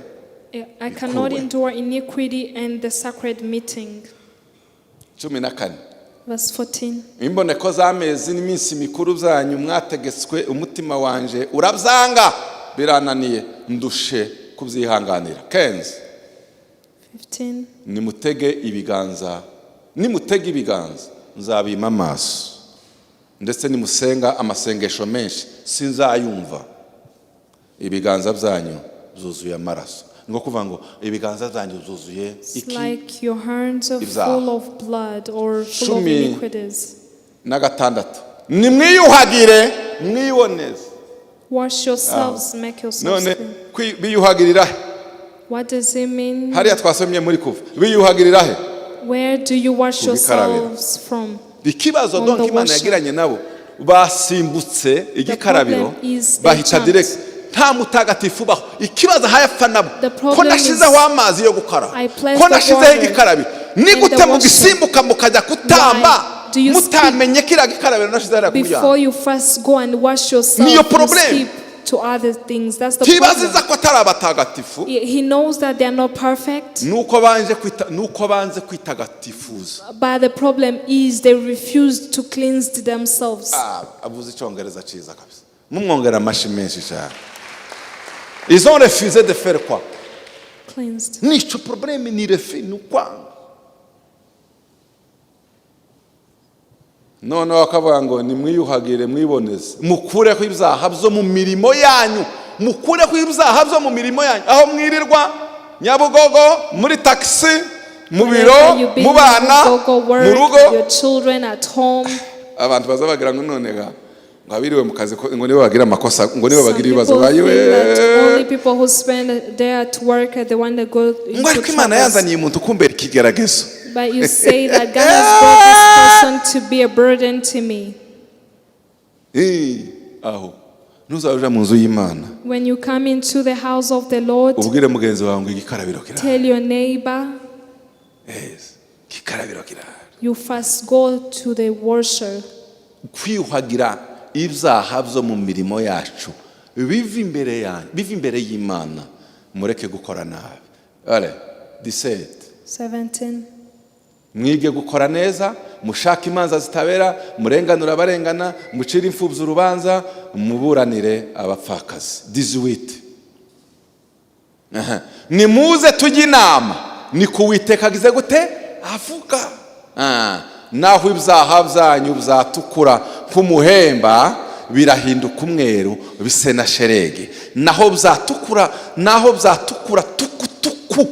I cannot bikurweho. Endure iniquity and the sacred meeting. 14. Verse 14. Imboneko z'amezi n'iminsi mikuru byanyu mwategetswe umutima wanje urabyanga birananiye ndushe kubyihanganira. 15. 15. Nimutege ibiganza nimutege ibiganza nzabima amaso ndetse nimusenga amasengesho menshi sinzayumva ibiganza byanyu byuzuye amaraso ni nko kuvuga ngo ibiganza byanyu byuzuye It's iki? Like your hands are Ibyaha. Full of blood or full of Cumi iniquities. Na gatandatu, nimwiyuhagire mwiboneze. Wash yourselves, make yourselves None clean. Biyuhagirira he? What does it mean? Hariya twasomye muri Kuva, biyuhagirira he? Where do you wash Ku gikarabiro. yourselves from? Ikibazo On donc the Imana washer. yagiranye nabo, basimbutse igikarabiro, Problem is they bahita jumped. direct. Nta mutagatifu ubaho. Ikibazo hayapfa nabo, The problem ko nashizeho is, amazi yo gukaraba, I placed ko the nashizeho water igikarabiro, ni and gute the washer. Mugisimbuka mukajya kutamba Why do you mutamenye kiriya gikarabiro nashize hariya ku muryango? Before you first go and wash yourself, Niyo you problem. skip to other things. That's the Ntibaziza problem. ko atari abatagatifu. He knows that they are not perfect, Nuko banze kwitagatifuza. But the problem is they refused to cleanse themselves. Ah, avuze icyongereza cyiza kabisa, mumwongera amashi menshi cyane. Ils ont refusé de faire quoi? Cleansed. Nico problème, ni refus, ni ukwanga. Noneho akavuga ngo nimwiyuhagire mwiboneze, mukureho ibyaha byo mu mirimo yanyu, mukureho ibyaha byo mu mirimo yanyu, aho mwirirwa Nyabugogo, muri taxi, mu biro, Whenever you've been mu bana, in Gogo mu work, rugo. your children at home. Abantu baza bagira ngo none ga ngo abiriwe mu kazi ngo nibo bagira amakosa, ngo nibo Some bagira ibibazo. people Bayiwe. Think that only people who spend there at work are the one that go Ngo into ariko Imana troubles. yazaniye umuntu kumbera ikigeragezo. But you say that God has brought this person to be a burden to me. Eh, aho ntuzabe uja mu nzu y'Imana, When you come into the house of the Lord, ubwire mugenzi wawe ngo igikarabiro kirahari. Tell your neighbor, Yes, igikarabiro kirahari. You first go to the worship. Kwiyuhagira ibyaha byo mu mirimo yacu biva imbere yanyu, biva imbere y'Imana, mureke gukora nabi. Allez, 17. 17. Mwige gukora neza, mushake imanza zitabera, murenganura abarengana, mucire imfubyi urubanza, muburanire abapfakazi. 18. Aha. Nimuze tujye inama, ni kuwiteka agize gute? Avuga. Ah, naho ibyaha byanyu byatukura nk'umuhemba, birahinduka umweru bise na sheregi. Naho byatukura tukutuku,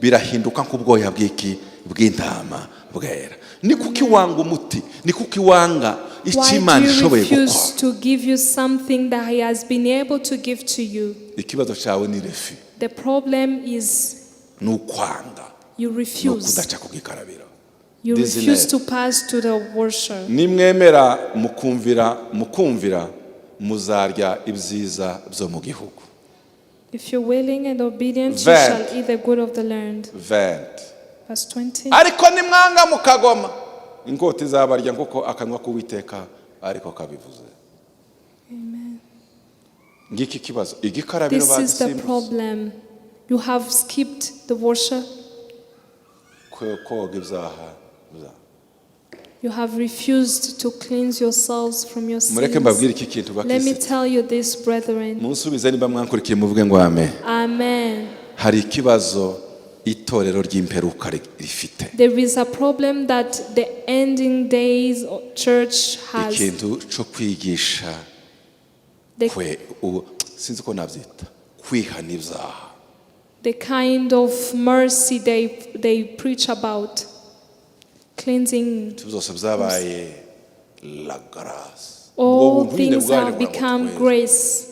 birahinduka nk'ubwoya bw'iki? Bw'intama bwera. Ni kuki wanga umuti? Ni kuki wanga icyo Why Imana do you ishoboye gukora? Refuse to give you something that He has been able to give to you? Ikibazo cyawe ni refus. The problem is Ni ukwanga, you ni refuse. ukudaca ku gikarabiro. You Disney. Refuse to pass to the worship. Nimwemera mukumvira, muzarya ibyiza byo mu gihugu. If you're willing and obedient, you 20. Shall eat the good of the land. 20. Verse 20. Ariko nimwanga mukagoma, inkota izabarya, kuko akanwa k'Uwiteka ariko kabivuze. Amen. Ngiki kibazo, igikarabiro This is the bagisimbutse. Problem. You have skipped the worship. Koga ibyaha byaha. You have refused to cleanse yourselves from your Mureke sins. mbabwire iki kintu, Let me bakirisitu. Tell you this, brethren. Munsubize niba mwankurikiye, muvuge ngo amen. Amen. Hari ikibazo itorero ry'imperuka rifite. There is a problem that the ending days church has. Ikintu cyo kwigisha kwe sinzi ko nabyita kwihana ibyaha. The kind of mercy they preach about. Cleansing. Byose byabaye la grâce. Ubwo All buntu nyine things bwari have kugira ngo become tweze. Grace.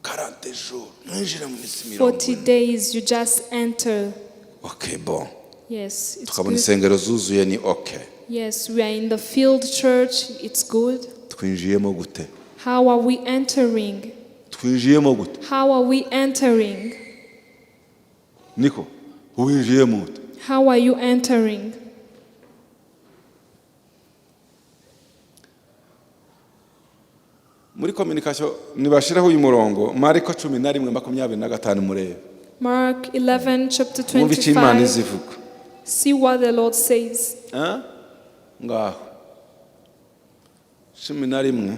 40 jours mwinjire mu minsi mirongo 40 ine. Days you just enter. Okay, bon. Yes, it's Tukabona good. insengero zuzuye, ni okay. Yes, we are in the field church. It's good. Twinjiyemo gute? How are we entering? Twinjiyemo gute? How are we entering? Niko winjiyemo gute? How are you entering? Muri communication nibashiraho uyu murongo, Mariko 11:25, murebe. Mark 11, chapter Mwumve icyo Imana 25. izivuga. See what the Lord says. Ah? Ngaho 11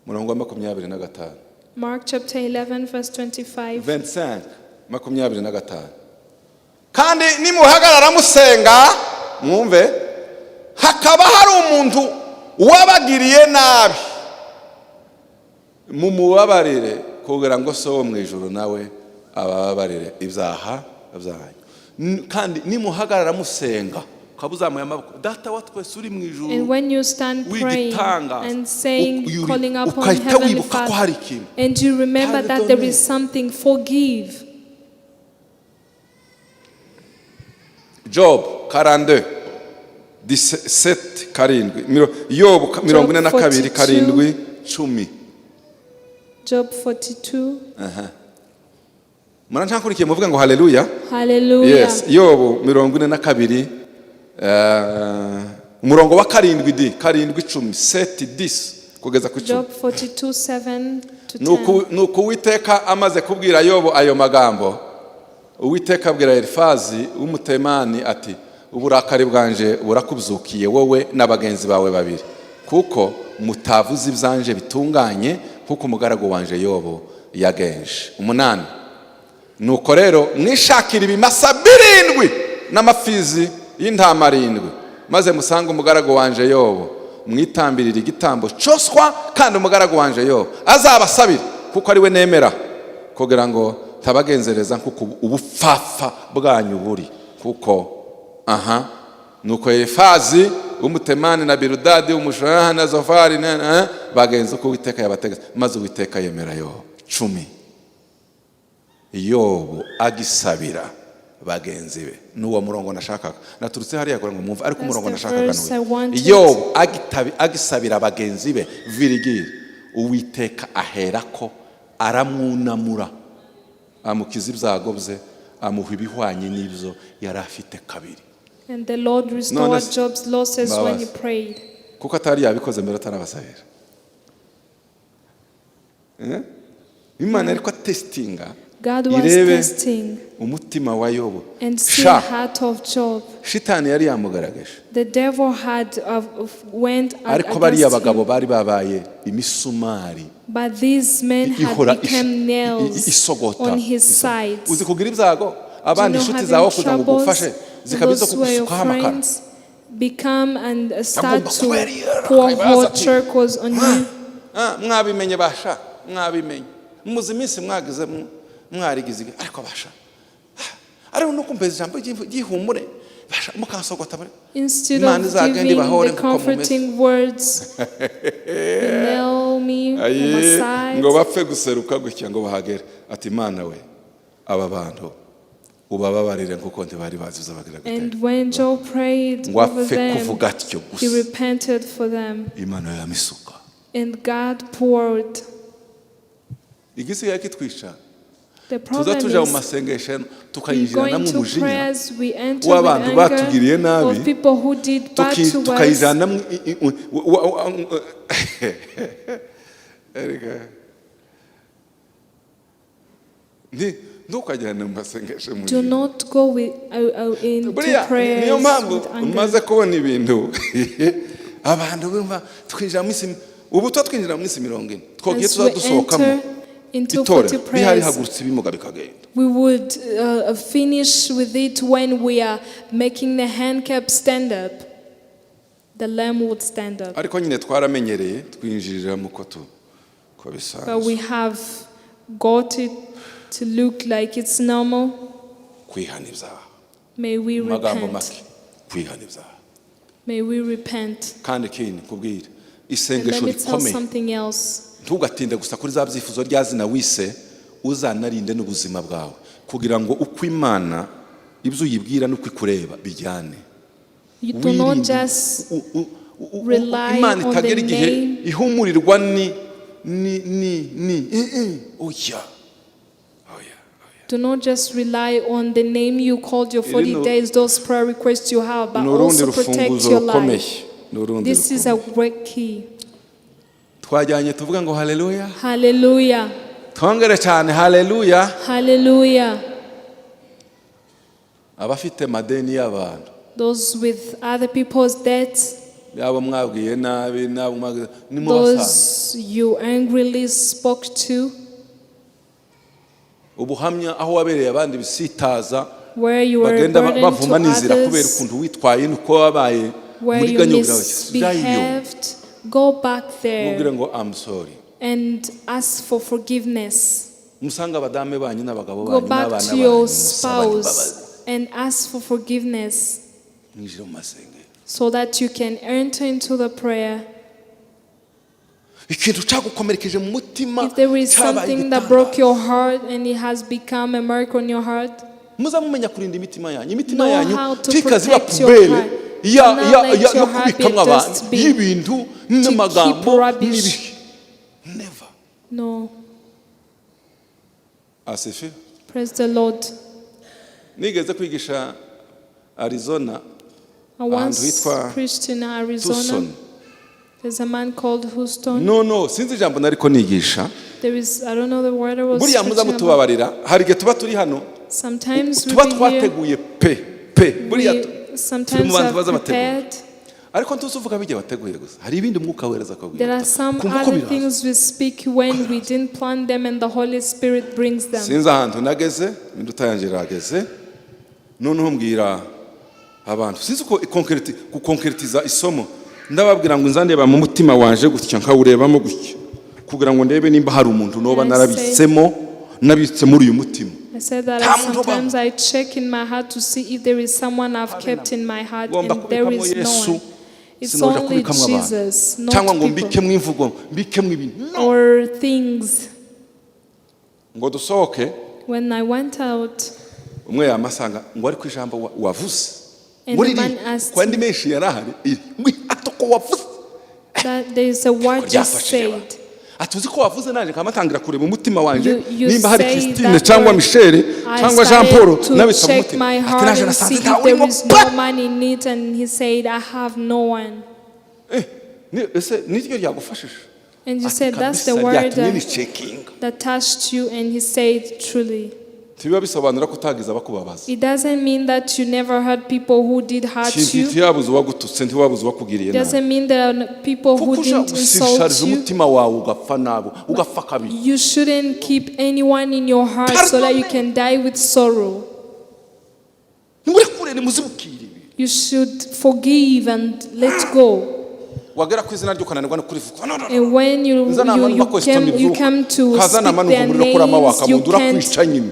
murongo wa 25. Mark chapter 11, verse 25. 25, 25. Kandi nimuhagarara musenga, mwumve, hakaba hari umuntu wabagiriye nabi, mumubabarire, kugira ngo So wo mu ijuru nawe abababarire ibyaha byanyu. Kandi nimuhagarara musenga. Ukaba uzamuye amaboko, Data wa twese uri mu ijuru, And when you stand praying w'igitangaza, and saying, calling upon ukahita Heavenly wibuka ko Father, hari ikintu, and you remember that there Pardonne. Is something, forgive. Job 42 7 7, Yobu 42 42. 7 10. Job 42. Murancakurikiye? Muvuge ngo haleluya. Hallelujah. Yes, Yobu 42, umurongo wa 7 di 7 10, 7 10 kugeza ku 10. Job 42, 7 to 10. Nuko Uwiteka amaze kubwira Yobu ayo magambo, Uwiteka abwira Elifazi w'Umutemani ati: "Uburakari bwanje burakubyukiye, wowe na bagenzi bawe babiri, kuko mutavuze ibyanje bitunganye kuko umugaragu wanje Yobu yagenje." 8. Nuko rero mwishakira ibimasa birindwi n'amapfizi y'intama arindwi, maze musange umugaragu wanje Yobu, mwitambirire igitambo cyoswa, kandi umugaragu wanje Yobu azabasabire, kuko ari we nemera, kugira ngo tabagenzereza kuko ubupfapfa bwanyu buri kuko aha. Nuko Elifazi w'Umutemani na Biludadi w'Umushuha na Zofari bagenza uko Uwiteka yabategetse, maze Uwiteka yemera Yobu. 10. Yobu agisabira bagenzi be. N'uwo murongo nashakaga, naturutse hariya kugira ngo mwumve, ariko That's umurongo the nashakaga verse I n'uyu. Wanted. Yobu agisabira bagenzi be virigiri, Uwiteka aherako aramwunamura, amukiza ibyago bye, amuha ibihwanye n'ibyo yari afite kabiri. And the Lord restored None se- Job's losses when he Mbabazi. Prayed. Kuko atari yabikoze mbere atarabasabira. Eh? Imana ariko atesitinga God was irebe testing umutima wa Yobu. And see Sha the heart of Job. Shitani yari yamugaragaje. The devil had went Ariko bariya against bagabo him. Bari babaye imisumari But these men had ihora become nails isogota on his isogota. sides. Uzi kugira ibyago, abandi Do you know inshuti zawe having kugira ngo troubles, ugufashe zikaba izo those who are your kugusukaho amakara. friends become and start Agomba to kuba yari pour yarabaza hot ati, charcoals on you. "Ah, mwabimenye basha, mwabimenye, muzi iminsi mwagize mwarigize ariko basha, ah, ariko no kumva ijambo ry'ihumure basha mukansogota Instead Imana of izagenda giving ibahore the nkuko mumeze." comforting words, you nail me on my Aye, side. ngo bapfe guseruka gutya ngo bahagere, ati: "Imana we, aba bantu ubababarire kuko ntibari bazi ibyo bagira gute." And when Job prayed Ngo over apfe them, kuvuga atyo he gusa, repented for them, Imana yamisuka. And God poured. Igisigaye kitwica, The tuza problem tuja mu is masengesho we go tukayinjiranamo into umujinya prayers, we enter with w'abantu anger batugiriye nabi, of people who did bad to us. Tukayijanamo Erega, ntukajyane mu masengesho Do umujinya. Not go with, into Buriya prayers niyo mpamvu with anger. umaze kubona ibintu abantu bumva twinjira mu minsi, ubu tuba twinjira mu minsi 40, twogiye As tuza we dusohokamo enter into itorero 40 rihari prayers, hagurutse ibimuga bikagenda. We would finish with it when we are making the handicap stand up. The lamb would stand up. Ariko nyine twaramenyereye, twinjirira mu ko tu ko But bisanzwe. We have got it to look like it's normal. Kwihana ibyaha. May we Mu magambo repent. make, kwihana ibyaha. May we repent. Kandi ikindi kubwira, And isengesho let me tell rikomeye, something else. Ntugatinde gusa kuri za byifuzo rya zina wise, uzanarinde n'ubuzima bwawe kugira ngo uko Imana ibyo uyibwira n'uko ikureba bijyane. You do not Wirinde just rely Imana on itagera the igihe name. ihumurirwa ni oya, oya. Do not just rely on the name you called your 40 days, those prayer requests you have, but Ni urundi also protect rufunguzo your rukomeye. life. Ni urundi This is a rukomeye. Great key. Twajyanye, tuvuga ngo haleluya. Hallelujah. Twongere cyane, haleluya. Hallelujah. Abafite madeni y'abantu, Those with other people's debts, yaba mwabwiye nabi n'abo mwabwiye nimubasanga, those you angrily spoke to, ubuhamya aho wabereye abandi bisitaza, where you were a bagenda burden bavuma to n'inzira kubera others, ukuntu witwaye nuko wabaye where muri you ganyobwa, misbehaved, go back mubwire there ngo "I'm sorry." and ask for forgiveness. Musange abadamu banyu n'abagabo Go banyu back n'abana to your banyu, musabane imbabazi. spouse and ask for forgiveness. Mwinjire mu masengero. So that you can enter into the prayer. Ikintu cyagukomerekeje mu mutima If there is cyabaye something that igitangaza. Broke your heart and it has become a mark on your heart, Muza mumenya kurinda imitima yanyu, imitima know yanyu how to tikaziba protect your poubelle heart. ya Do not ya let ya your yo heart be kubikamwo abantu dustbin y'ibintu n'amagambo rubbish. n'ibihe. Never. No. Asifiwe. Praise the Lord. Nigeze kwigisha Arizona, I once hitwa preached in Arizona. Tucson. There's a man called Houston. No, sinzi ijambo nariko nigisha. There is, I don't know the word I was Buriya muza preaching about. mutubabarira, hari igihe tuba turi hano Sometimes we tuba be here. twateguye pe pe buriya We turi sometimes mu bantu have baza bateguye, prepared. ariko ntuzuvuga bijya wateguye gusa, hari ibindi Umwuka Wera There akabwira are some kumva ko other biraza. Things we speak when we didn't plan them and the Holy Spirit brings them. Sinzi ahantu nageze, induta yanjye irageze, noneho mbwira abantu, sinzi uko gukonkeretiza isomo, ndababwira ngo nzandeba mu mutima wanje gutya, nkawurebamo gutya kugira ngo ndebe nimba hari umuntu noba I narabitsemo, nabitse muri uyu mutima. I said that Nta muntu sometimes I check in my heart to see if there is someone I've kept in my heart, Ngomba and there kubikamo is no Yesu, one. It's sinoja only kubikamo abantu Jesus, not cyangwa ngo people mbikemo imvugo, mbikemo ibintu, no. Or things. Ngo dusohoke, When I went out, umwe yamasanga ngo ariko ijambo wavuze and ngo the riri man asked ko andi me menshi yari ahari iri ngo atoko wavuze that there is a word you ryafashije abantu. said. Ati uzi ko wavuze nanjye nkaba kureba umutima wanjye You nimba hari say Christine that cyangwa word. Michelle I cyangwa Jean Paul started to nabitse mu check mutima, my ati heart naje and nasanze see if ntawe there urimo is pe. no man in it, and he said, "I have no one." Eh, ese niryo ryagufashije? And you Ati said, "That's the kabisa word ryatumye that, nicekinga. That touched you," and he said, "Truly." Ntibiba bisobanura ko utagize abakubabaza. It doesn't mean that you never had people who did hurt you. Ntiwabuze uwagututse, ntiwabuze uwakugiriye It nabi. doesn't mean there are people who Kuko uja didn't insult gusirishariza you. umutima wawe ugapfa nabo ugapfa kabiri. You shouldn't keep anyone in your heart so that you can die with sorrow. Nimurekure, nimuzibukire ibi. You should forgive and let go. Wagera ku izina rye ukananirwa no kurivuga, no, no, no. And when you, Nza you, namara you, numva ko came, you come to kaza speak namara their numva umuriro kurama names, waka you mu nda, can't, urakwica nyine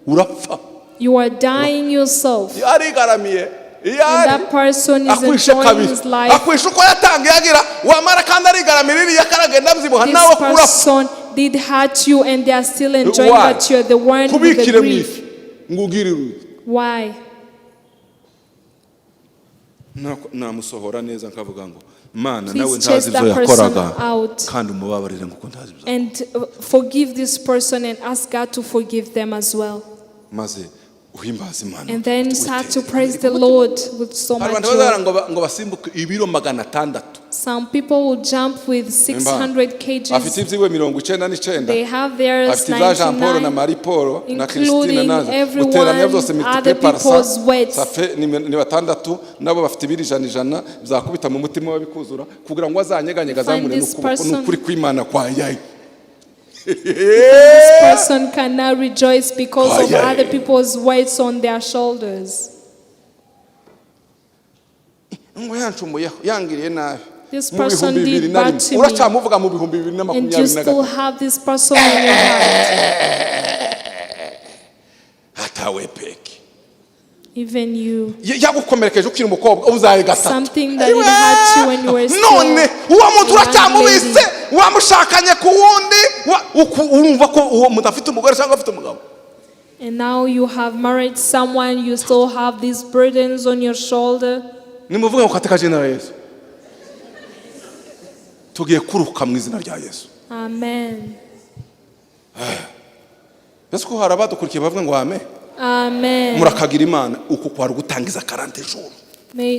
urapfa. You are dying yourself. Arigaramiye iyo And ari that person is akwishe enjoying kabiri, his life. akwishe uko yatangiye agira wamara kandi arigaramira iriya karagenda abyibuha This nawe urapfa. person did hurt you and they are still enjoying, Why? but you're the one with the Kubikire mu grief. ifi ngo ugirire uti Why? Namusohora neza nkavuga ngo Mana, Please nawe chase ntazi ibyo that person yakoraga out. kandi umubabarire nguko ntazi ibyo. And forgive this person and ask God to forgive them as well. Maze uhimbaza Imana. And then start to praise the Lord with so Hari much abantu bazara joy. ngo basimbuke ibiro 600. Some people will jump with 600 Afite kgs. ibyiwe 99. They have theirs Afite ibya Jean Paul na 99, Marie Paul na Christine including naza everyone, guteranya byose multiplier other par people's weights. ça fait ni batandatu, nabo bafite ibiro ijana ijana byakubita mu mutima we bikuzura kugira ngo azanyeganyega You find azamure this n'ukuboko person- n'ukuri kw'Imana kwa yayi. This person cannot rejoice because of Aye, aye. other people's weights on their shoulders. Ngo yancumuyeho, yangiriye nabi This mu person bihumbi did bibiri na bad rimwe to me. uracyamuvuga mu bihumbi bibiri na And you makumyabiri na still gatatu have this person in your heart. Hatawe peke. Even you. Yagukomerekeje ukiri umukobwa uzaye gatatu. Something that it hurt you when you were still None uwo muntu a young uracyamubitse, lady. wamushakanye ku wundi urumva ko uwo muntu afite umugore cyangwa afite umugabo. And now you have married someone, you still have these burdens on your shoulder. Nimuvuge ngo katika jina la Yesu, tugiye kuruka mu izina rya Yesu. Amen. Ese ko hari abadukurikiye bavuga ngo amen? Amen. Murakagira Imana, uku kwari gutangiza 40 jours.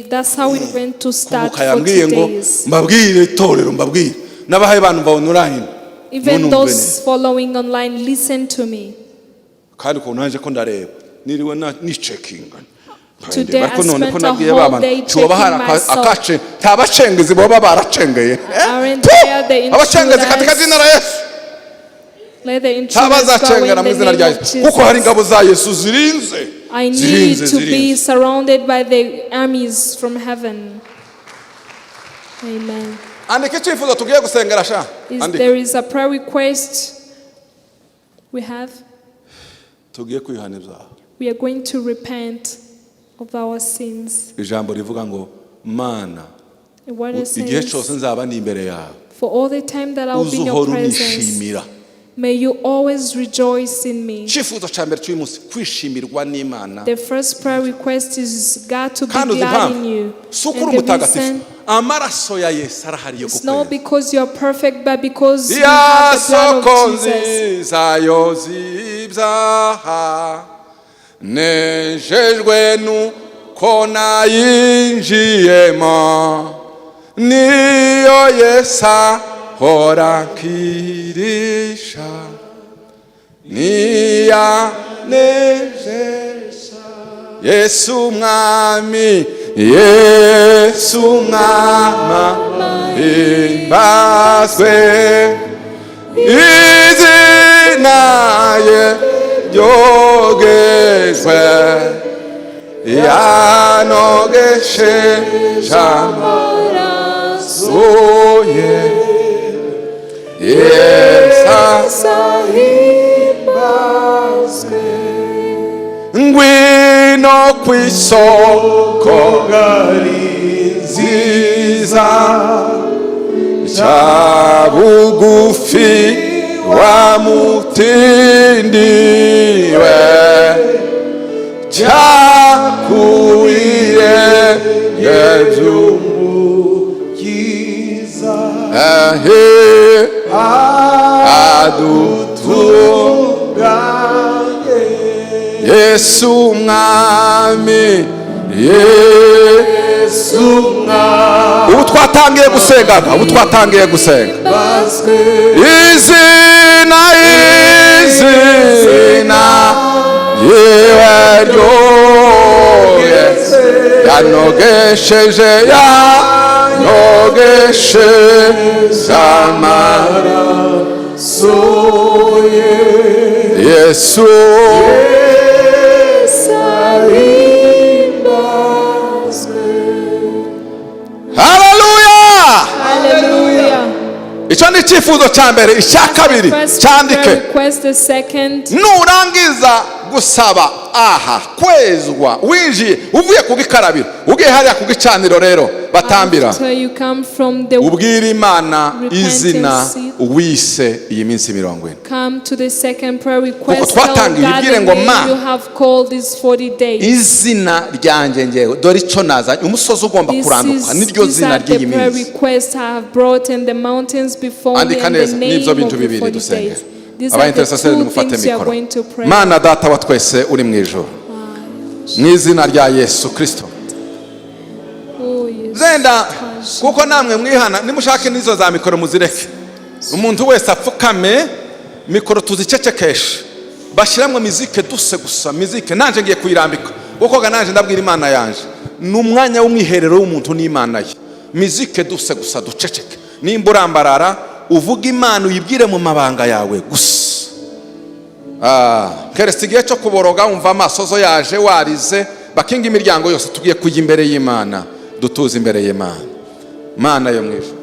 That's how we went to start Kubuka yambwiye 40 ngo days. mbabwire itorero, mbabwire n'abahaye abantu ba online Even munumve those neza. following online, listen to me. Kandi ukuntu naje ko ndareba niriwe nicekinga. Today I Ariko none ko spent a nabwiye whole ba bantu day ntiwoba hari checking myself. akace nta bacengezi baba baracengeye. Eh? Aren't Tu! there the Abacengezi katika intruders? zina la Yesu. Let the intruders go in Ntabazacengera mu the izina rya name of Yesu kuko hari Jesus. ingabo za Yesu zirinze, I need zirinze, to be zirinze. surrounded by the armies from heaven. Amen. Andika icyifuzo tugiye gusengera sha. Is Andika. there is a prayer request we have? Tugiye kwihana ibyaha. We are going to repent. Of our sins. Ijambo rivuga ngo Mana, The word igihe says, cyose nzaba ndi imbere yawe, for all the time that I will be in your uzuhora presence, unishimira. may you always rejoice in me. Icyifuzo cya mbere cy'uyu munsi, kwishimirwa n'Imana. The first prayer request is God to be Kandi uzi glad in impamvu? you. Si uko uri And the umutagatifu, reason amaraso ya Yesu arahari yo is not kukweza. because you are perfect, but because you Ya have the blood soko of Jesus. nziza yoza ibyaha, nejejwe nuko nayinjiyemo, niyo Yesu ahora nkirisha, niyanejesha. Yesu mwami, Yesu mwama himbazwe, izina ye ryogejwe, yanogesheje amaraso ye. Yesu, ngwino ku isoko nziza, ca bugufi wa mutindiwe, cyakuye Kiza ahe adutunganye. Yesu mwami, Yesu mwami. Ubu twatangiye gusengaga, ubu twatangiye gusenga. Izina, izina yewe ryoye, yanogesheje, yanogesheje amaraso ye. Yesu. Haleluya! Hallelujah. Icyo ni icyifuzo cya mbere. Icya kabiri, First cyandike. prayer request, the second. Nurangiza gusaba aha kwezwa, winjiye uvuye ku gikarabiro, ugiye hariya ku gicaniro rero batambira, After you come from the ubwira Imana izina repentance, wise iyi minsi 40. come to the second prayer Kuko request. Tell twatangiye, God ubwire the ngo, name Ma, you have called these 40 days. Izina ryanjye ngewe, dore icyo nazanye, umusozi ugomba This kuranduka is, niryo these zina are the ry'iyi prayer minsi. requests I have brought in the mountains before me Andika and the neza name n'ibyo of bintu the bibiri 40 dusenge. days. These are the Aba intercessors, two nimufate things you are mikoro. going to pray. Mana Data wa twese uri mu ijuru, mu izina rya Yesu Kirisito. Oh, yes. Zenda kuko namwe mwihana, nimushake n'izo za mikoro muzireke, umuntu wese apfukame, mikoro tuzicecekeshe, bashyiramo musique douce gusa. Musique nanje ngiye kuyirambika, kuko ga nanje ndabwira Imana yanje. Ni umwanya w'umwiherero w'umuntu n'Imana ye. Musique douce gusa, duceceke. Nimba urambarara, uvuge Imana, uyibwire mu mabanga yawe gusa. Keretse igihe cyo kuboroga, wumva amasozo yaje, warize, bakinga imiryango yose. Tugiye kujya imbere y'Imana, dutuze imbere y'Imana. Mana yo mu ijuru.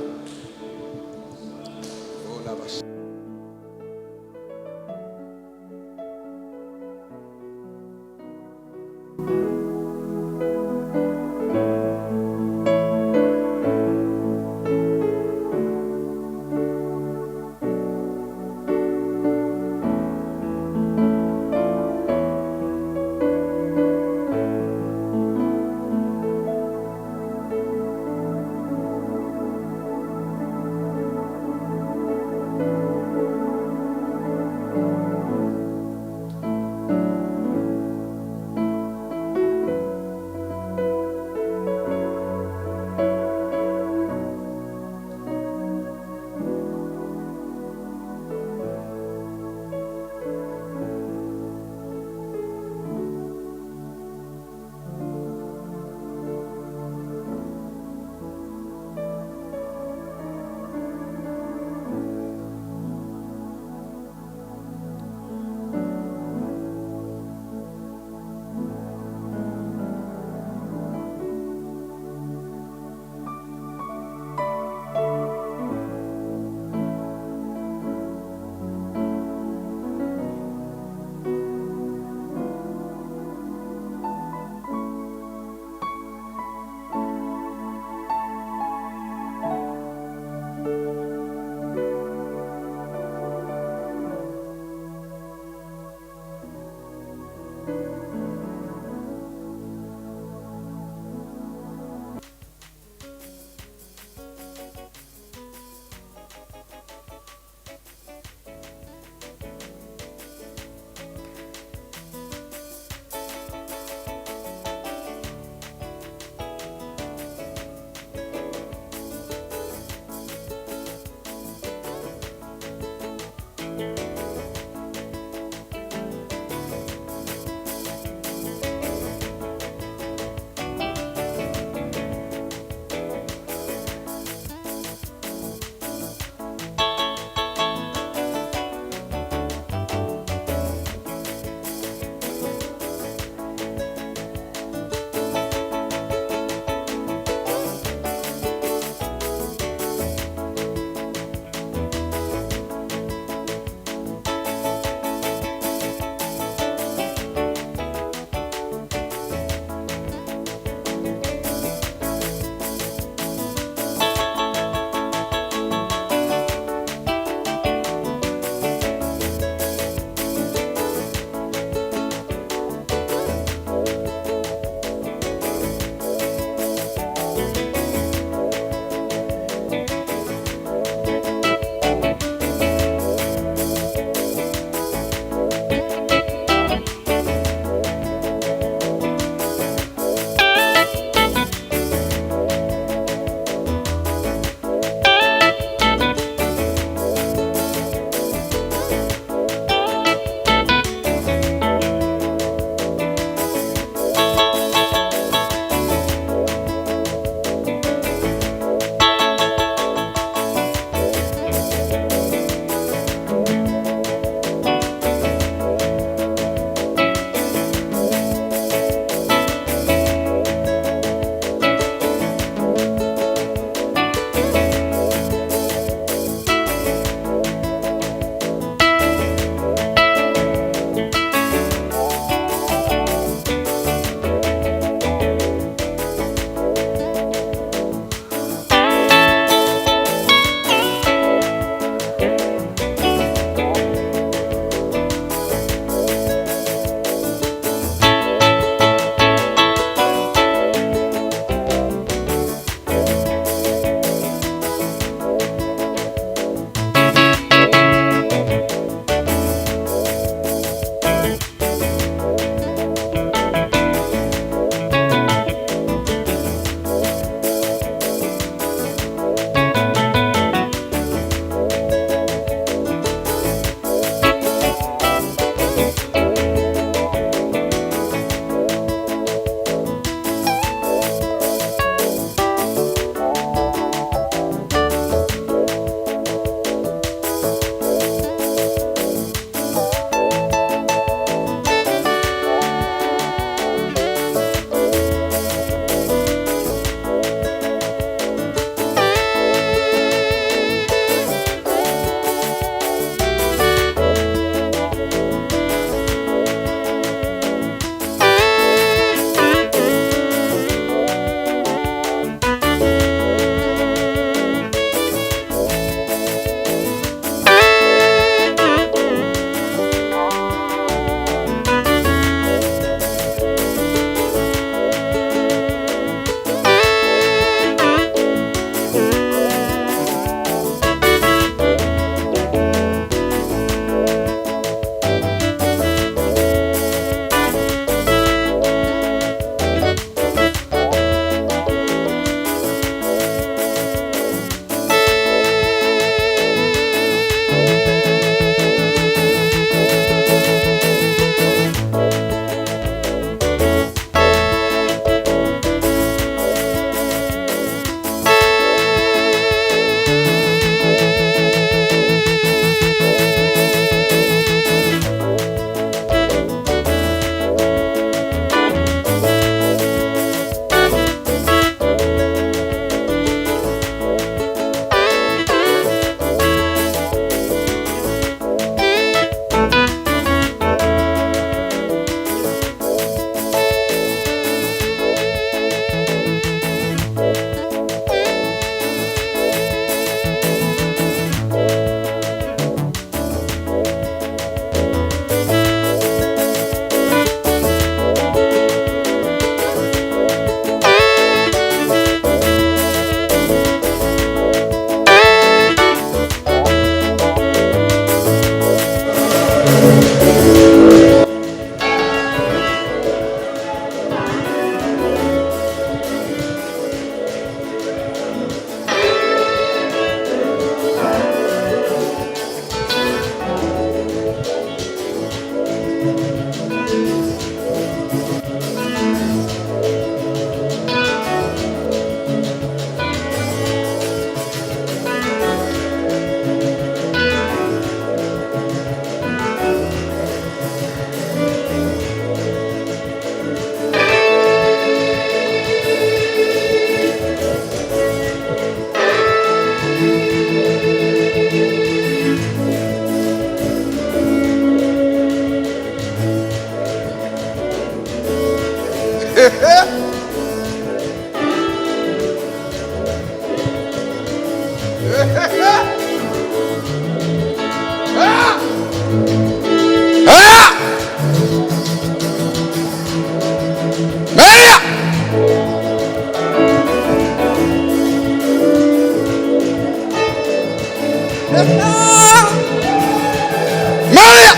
Maria.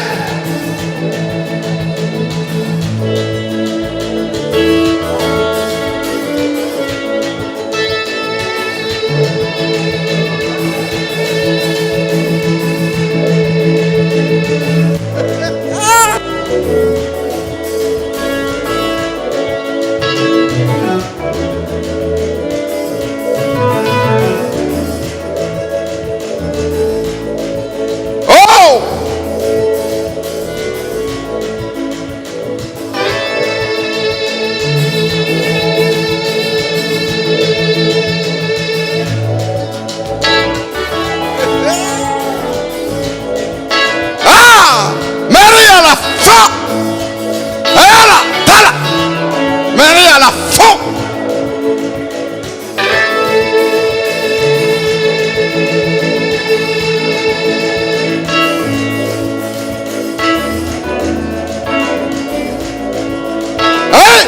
Oh! Ah! Maria la fa! Ela! Tala! Maria la fo! Hey!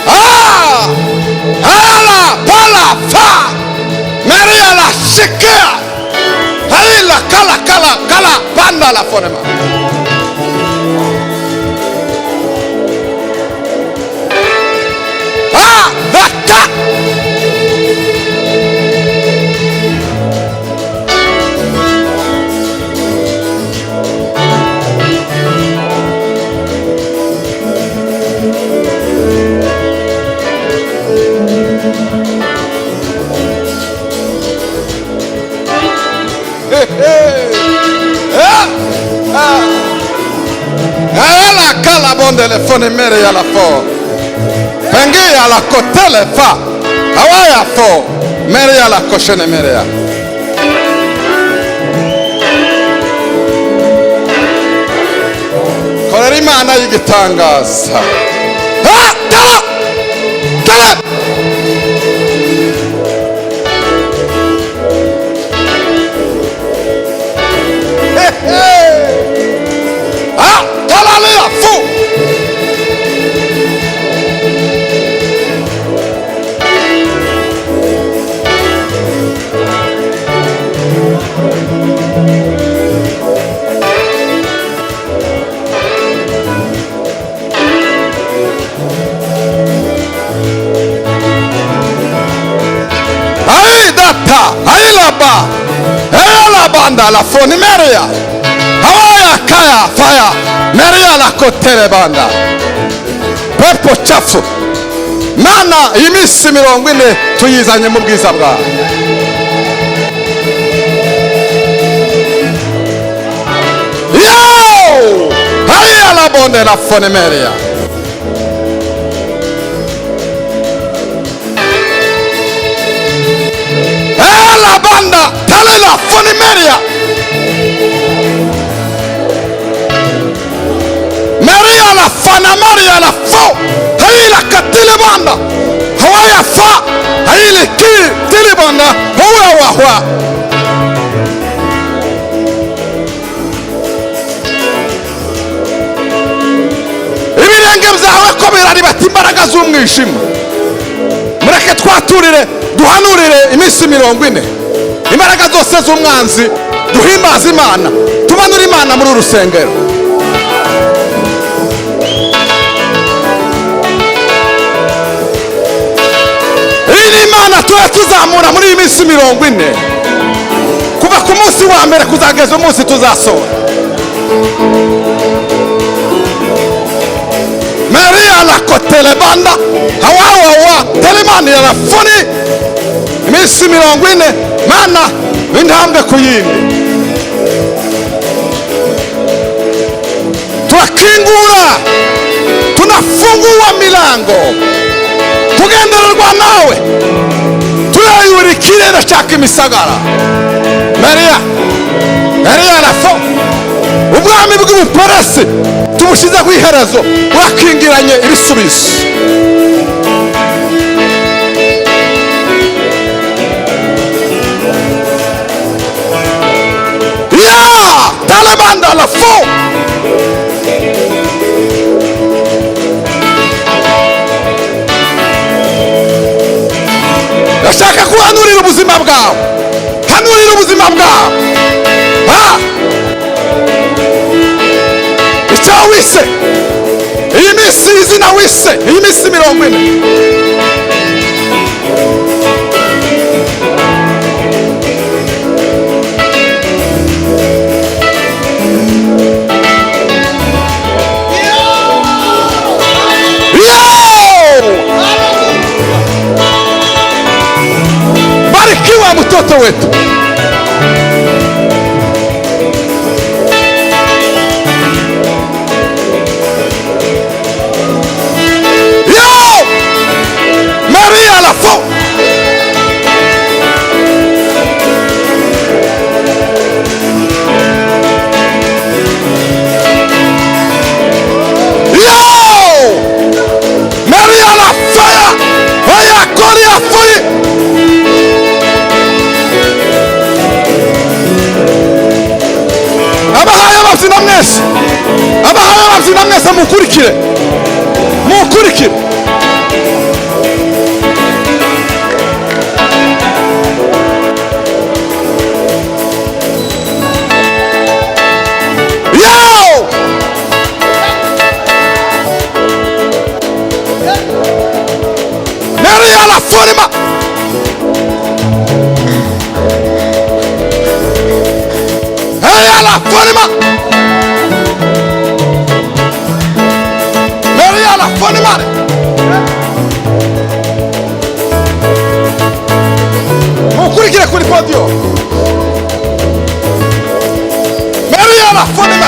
Ah! Ela! Pala! Fa! Maria la shikea! Haila kala kala kala panda la fonema. Ah! Vata! Hey, hey. Ah! Ah! Ela kala bonde le fone mere ya la fo. Pengi ya la kotele fa. Hawaya fo. Mere ya la koshene mere ya. Korera Imana y'igitangaza. Ah! Tala! Tala! Hey, hey. Ah! Tala fu! Ai data, ai laba, ela banda la foni meria. Hawaya kaya faya, meria la kotere banda. Pepo chafu. Mana iminsi 40 tuyizanye mu bwiza bwawe. Yo! Haya la bonde la foni meria. Ela banda talela foni meria. Maria la fana Maria la fo. Haila katile banda. Hawaya fa. Haile ki tile banda. Huwa wa huwa. Ibirenge byawe ko biraribata imbaraga z'umwijima. Mureke twaturire duhanurire iminsi 40. Imbaraga zose z'umwanzi duhimbaza Imana. Tumanure Imana muri urusengero. Iyi Imana tuba tuzamura muri iyi minsi 40. Kuva ku munsi wa mbere kuzageza umunsi tuzasohora. Maria la kotele banda hawawa wa telemani ya foni iminsi 40 mana intambwe ku yindi. Turakingura, tunafungua milango, tugendererwa nawe. Turayura ikirere cya Kimisagara. Mariya, Mariya rafo. Ubwami bw'Ubuperesi tubushize ku iherezo, burakingiranye ibisubizo. Ya Talabanda la fo. Ndashaka kuhanurira ubuzima bwawe, hanurira ubuzima bwawe. Ha! Icyo wise iyi minsi, izina wise iyi minsi 40. Yo! Barikiwa mtoto wetu. Yo! Maria la fo. Yo! Maria la fire. Oya koria fire. Abahaye ababyina mwese, abahaye ababyina mwese, mukurikire, mukurikire. Yo! Maria la forma. Maria la forma. Maria la forma. Mukurikire kuri podio. Maria la forma.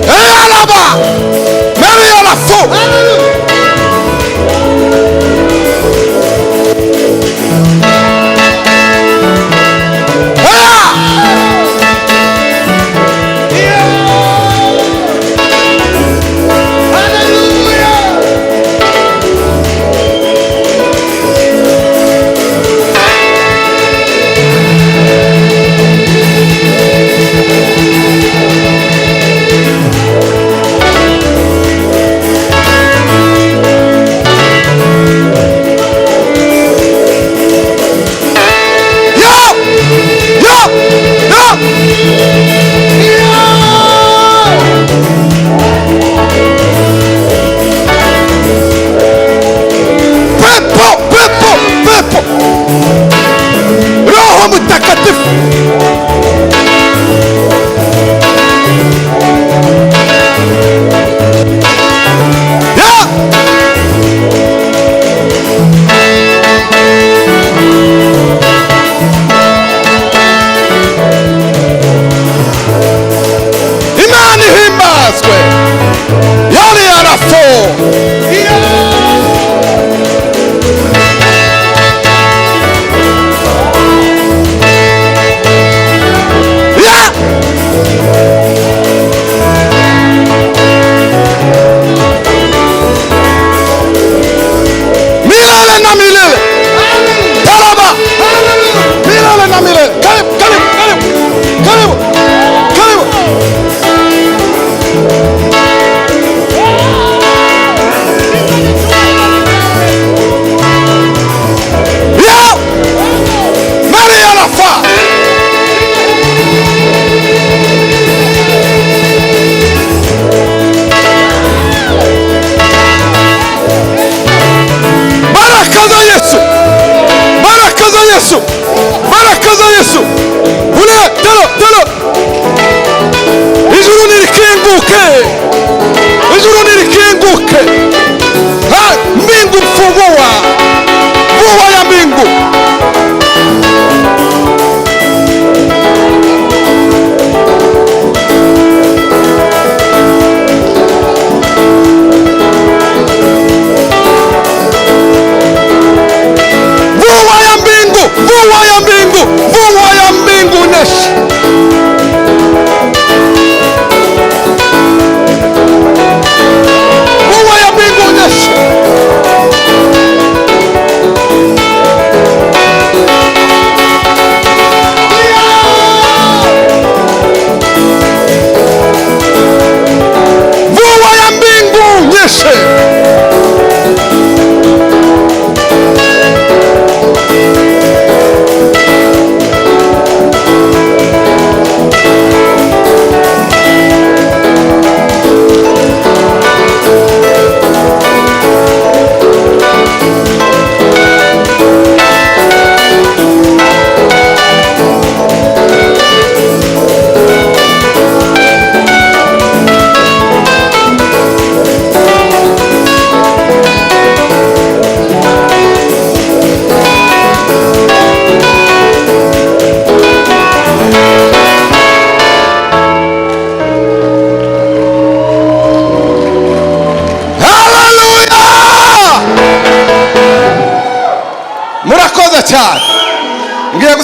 Alaba! Maria la fo. Ah!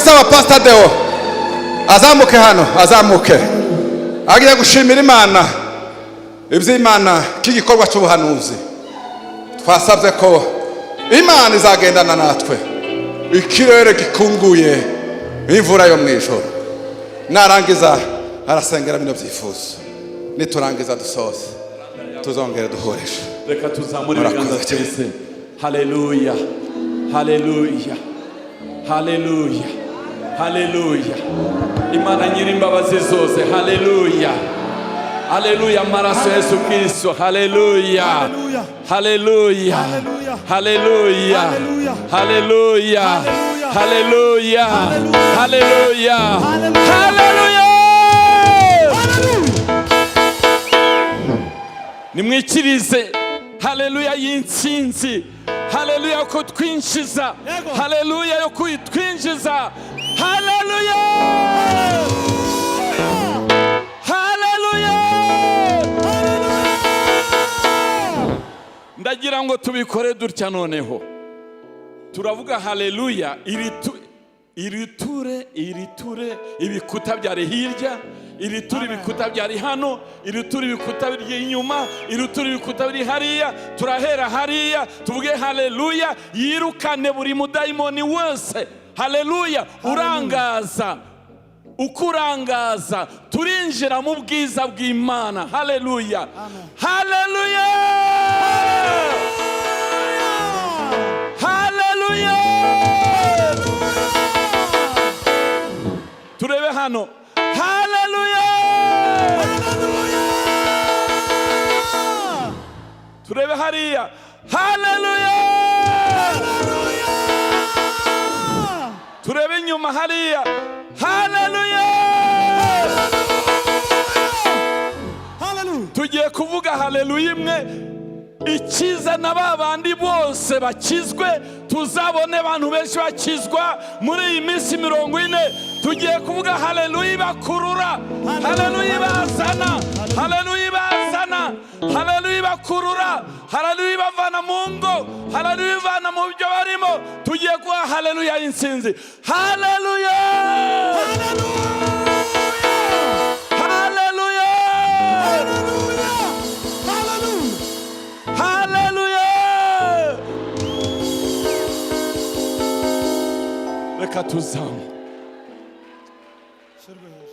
Ndasaba Pastor Deo azamuke hano, azamuke agiye gushimira Imana iby'Imana k'igikorwa cy'ubuhanuzi. Twasabye ko Imana izagendana natwe, ikirere gikunguye imvura yo mu ijoro. Narangiza arasengera bino byifuzo, niturangiza dusoze, tuzongere duhoreshe. Reka tuzamure Murakoze ibiganza cyane. twese. Haleluya, haleluya, haleluya, haleluya! Imana nyir'imbabazi zose, haleluya, haleluya! Amaraso ya Yesu Kristo, haleluya! Haleluya. Haleluya! Haleluya. Haleluya! Haleluya. Haleluya! Haleluya. Haleluya! Haleluya. Haleluya! Haleluya. Haleluya! Haleluya. Nimwikirize haleluya y'intsinzi, haleluya yo kutwinjiza. Yego. Haleluya yo kutwinjiza, haleluya, haleluya! Ndagira ngo tubikore dutya. Noneho turavuga haleluya iriture iriture ibikuta byari hirya, iriture ibikuta byari hano, iriture ibikuta biri inyuma, iriture ibikuta biri hariya. Turahera hariya tuvuge haleluya yirukane buri mudayimoni wese, haleluya urangaza ukurangaza. Turinjira mu bwiza bw'Imana. Haleluya, haleluya, haleluya! Turebe hano, haleluya! Turebe hariya, haleluya! Turebe inyuma hariya, haleluya! Haleluya. Tugiye kuvuga haleluya imwe ikiza na ba bandi bose bakizwe, tuzabone abantu benshi bakizwa muri iyi minsi 40. Tugiye kuvuga haleluya ibakurura, haleluya ibazana, haleluya ibazana, haleluya ibakurura, haleluya ibavana mu ngo, haleluya ibavana mu byo barimo. Tugiye kuba haleluya y'intsinzi, haleluya, haleluya! Haleluya. Haleluya! Reka tuzamu. Shyirwe hejuru.